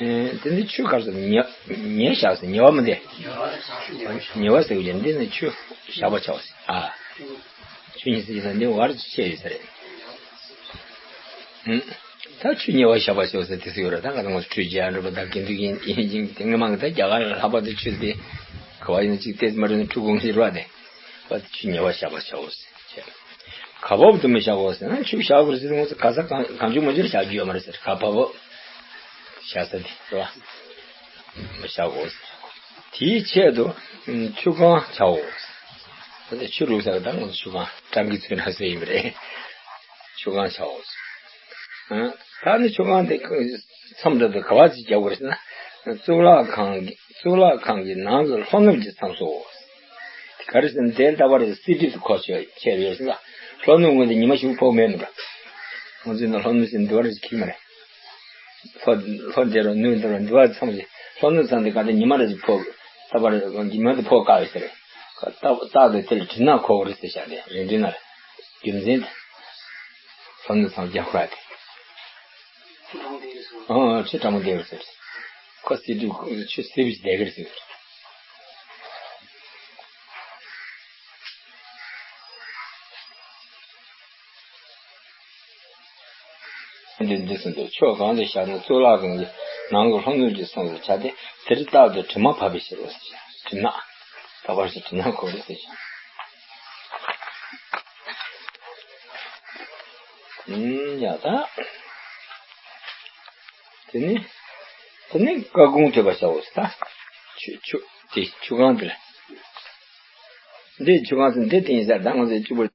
ཨེ། དེ་ནི་ཆུ་གར་སོགས་ཉེ་ཉེ་བཞག་ཟེར། ཉེ་བ་མི་འདི། ཉེ་བ་ཟེར་བ་ཅན་འདི་ནི་ཆུ་བཞག་པ་བྱའོ་ཟེར། ཨ། ཆུ་ཉེ་ཟེར་གྱི་ན་འདི་བར་ཆད་ཡོད་ས་རེད། ཨུམ། ད་ཆུ་ཉེ་བ་བཞག་པ་བྱའོ་ཟེར་དེ་ཟེར་ཡོད་རེད། ད་ང་ཚོ་ང་ཚོ་ཁྲུས་བྱེད་ཡ་འགྲོ་བ་ད་དགེ་འདུན་གྱི་ཡིན་ཅིང་དེ་སྔ་མ་གི་ད་རྒྱ་གར་ལ་ལྷག་པར་དུ་ཆུ་དེ་ག་བ་ཡིན་ན་ཅིག་ཏེ་མ་རེད་ན་ཁྲུས་གོང་ཞིག་རེད་བ་དེ། བ་དེ་ཆུ་ཉེ་བ་བཞག་པ་བྱའོ་ཟེར། ག་བབ་ཏུ་མི་བཞག་གོ་ཟེར་ན་ཆུ་བཞག་དགོས་ཟེར་ང་ཚོ་ག་ས་གང་གང་བྱུང་མང་བྱུང་བཞག་རྒྱུ་ཡོད་མ་རེད་ཟེར། ག་བབ་བབ་བཞག་ས་དེ་རེད་བ། མི་བཞག་གོ་ཟེར། དེའི་ཆེད་དུ་ཆུ་ཁང་བྱའོ་ཟེར། དེ་ཆུ་བླུགས་ས་གི་ད་ང་ཚོ་ཆུ་ཁང་བཀྲམ་གྱི་ཚུལ་ན་ཟེར་ཡིན་པ་རེད། ཆུ་ཁང་བྱའོ་ཟེར། ད་ནི་ཆུ་ཁང་དེ་མཚམས་འདྲ་དུ་ག་བ་ཅིག་རྒྱག་དགོས་རེད་ཟེར་ན། གཙུག་ལག་ཁང་གི་གཙུག་ལག་ཁང་གི་ནང་གི་ལྷོ་ནུབ་ཀྱི་མཚམས་སུ། ག་རེ་ཟེར་ན་དེ་ལྟ་བར་སི་ཏི་དུ་ཁོ་ཆོས་ཆེ་བའི་ཟེར་ལ། ལྷོ་ནུབ་ངོས་དེ་ཉི་མ་ཞིག་ཕོག་མེད་མི་འགྲོ། ང་ཚོས་ན་ལྷོ་ནུབ་ཟེར་འདི་བར་ཅིག་མ་རེད། ལྷོ་ལྷོ་འདི་རུ་ནུབ་འདི་རུ་འདི་བར་མཚམས་ཀྱི་ལྷོ་ནུབ་མཚམས་དེ་ག་དེ་ཉི་མ་རེ་ཅིག་ཕོག་ལྟ་བར་ཉི་མ་དུ་ཕོག་དཀའ་བའི་ཟེར། རྟག་རྟག་ཏུ་དེ་ལ་གྲི་ནག་ཁོག་རེད་ཟེར་བཞག་དེ་རིང་གྲི་ནག་རྒྱུ་མཚན་དེ་ལྷོ་ནུབ་མཚམས་རྒྱག་ཁོ་ར་དེ། ཨོ་ཆུ་གྲང་མོ་བསྡད་ཡོད་ཟེར། ཁོ་སི་ཏུ་ཆུ་སེར་པོ་ཞིག་བསྡད་ཀྱི་རེད་ཟེར། འདི་འདི་ཟེར་འདུག་ཕྱོགས་གང་དུ་བཞག་ན་གཙུག་ལག་ཁང་གི་ནང་གི་ལྷོ་ནུབ་ཀྱི་གསུང་དུ་བྱ་སྟེ། དེར་རྟག་ཏུ་དྲི་མ་བབས་པའི་ཕྱིར་རོ་ཟེར། དྲི་མ། ད་བར་དུ་དྲི་མ་གོ་རེ་ཟེར། ཨུམ། ཡ་ད། དེ་ནི། དེ་ནི་བཀའ་དགོངས་ཐོས་པ་བྱའོ་ད། ཆུ་ཆུ། དེ་ཆུ་ཁང་དེར། འདི་ཆུ་ཁང་ཟེར་འདི་དེ་ཡིན་ཟེར། ད་ང་ཚོས་གཅིག་པུར།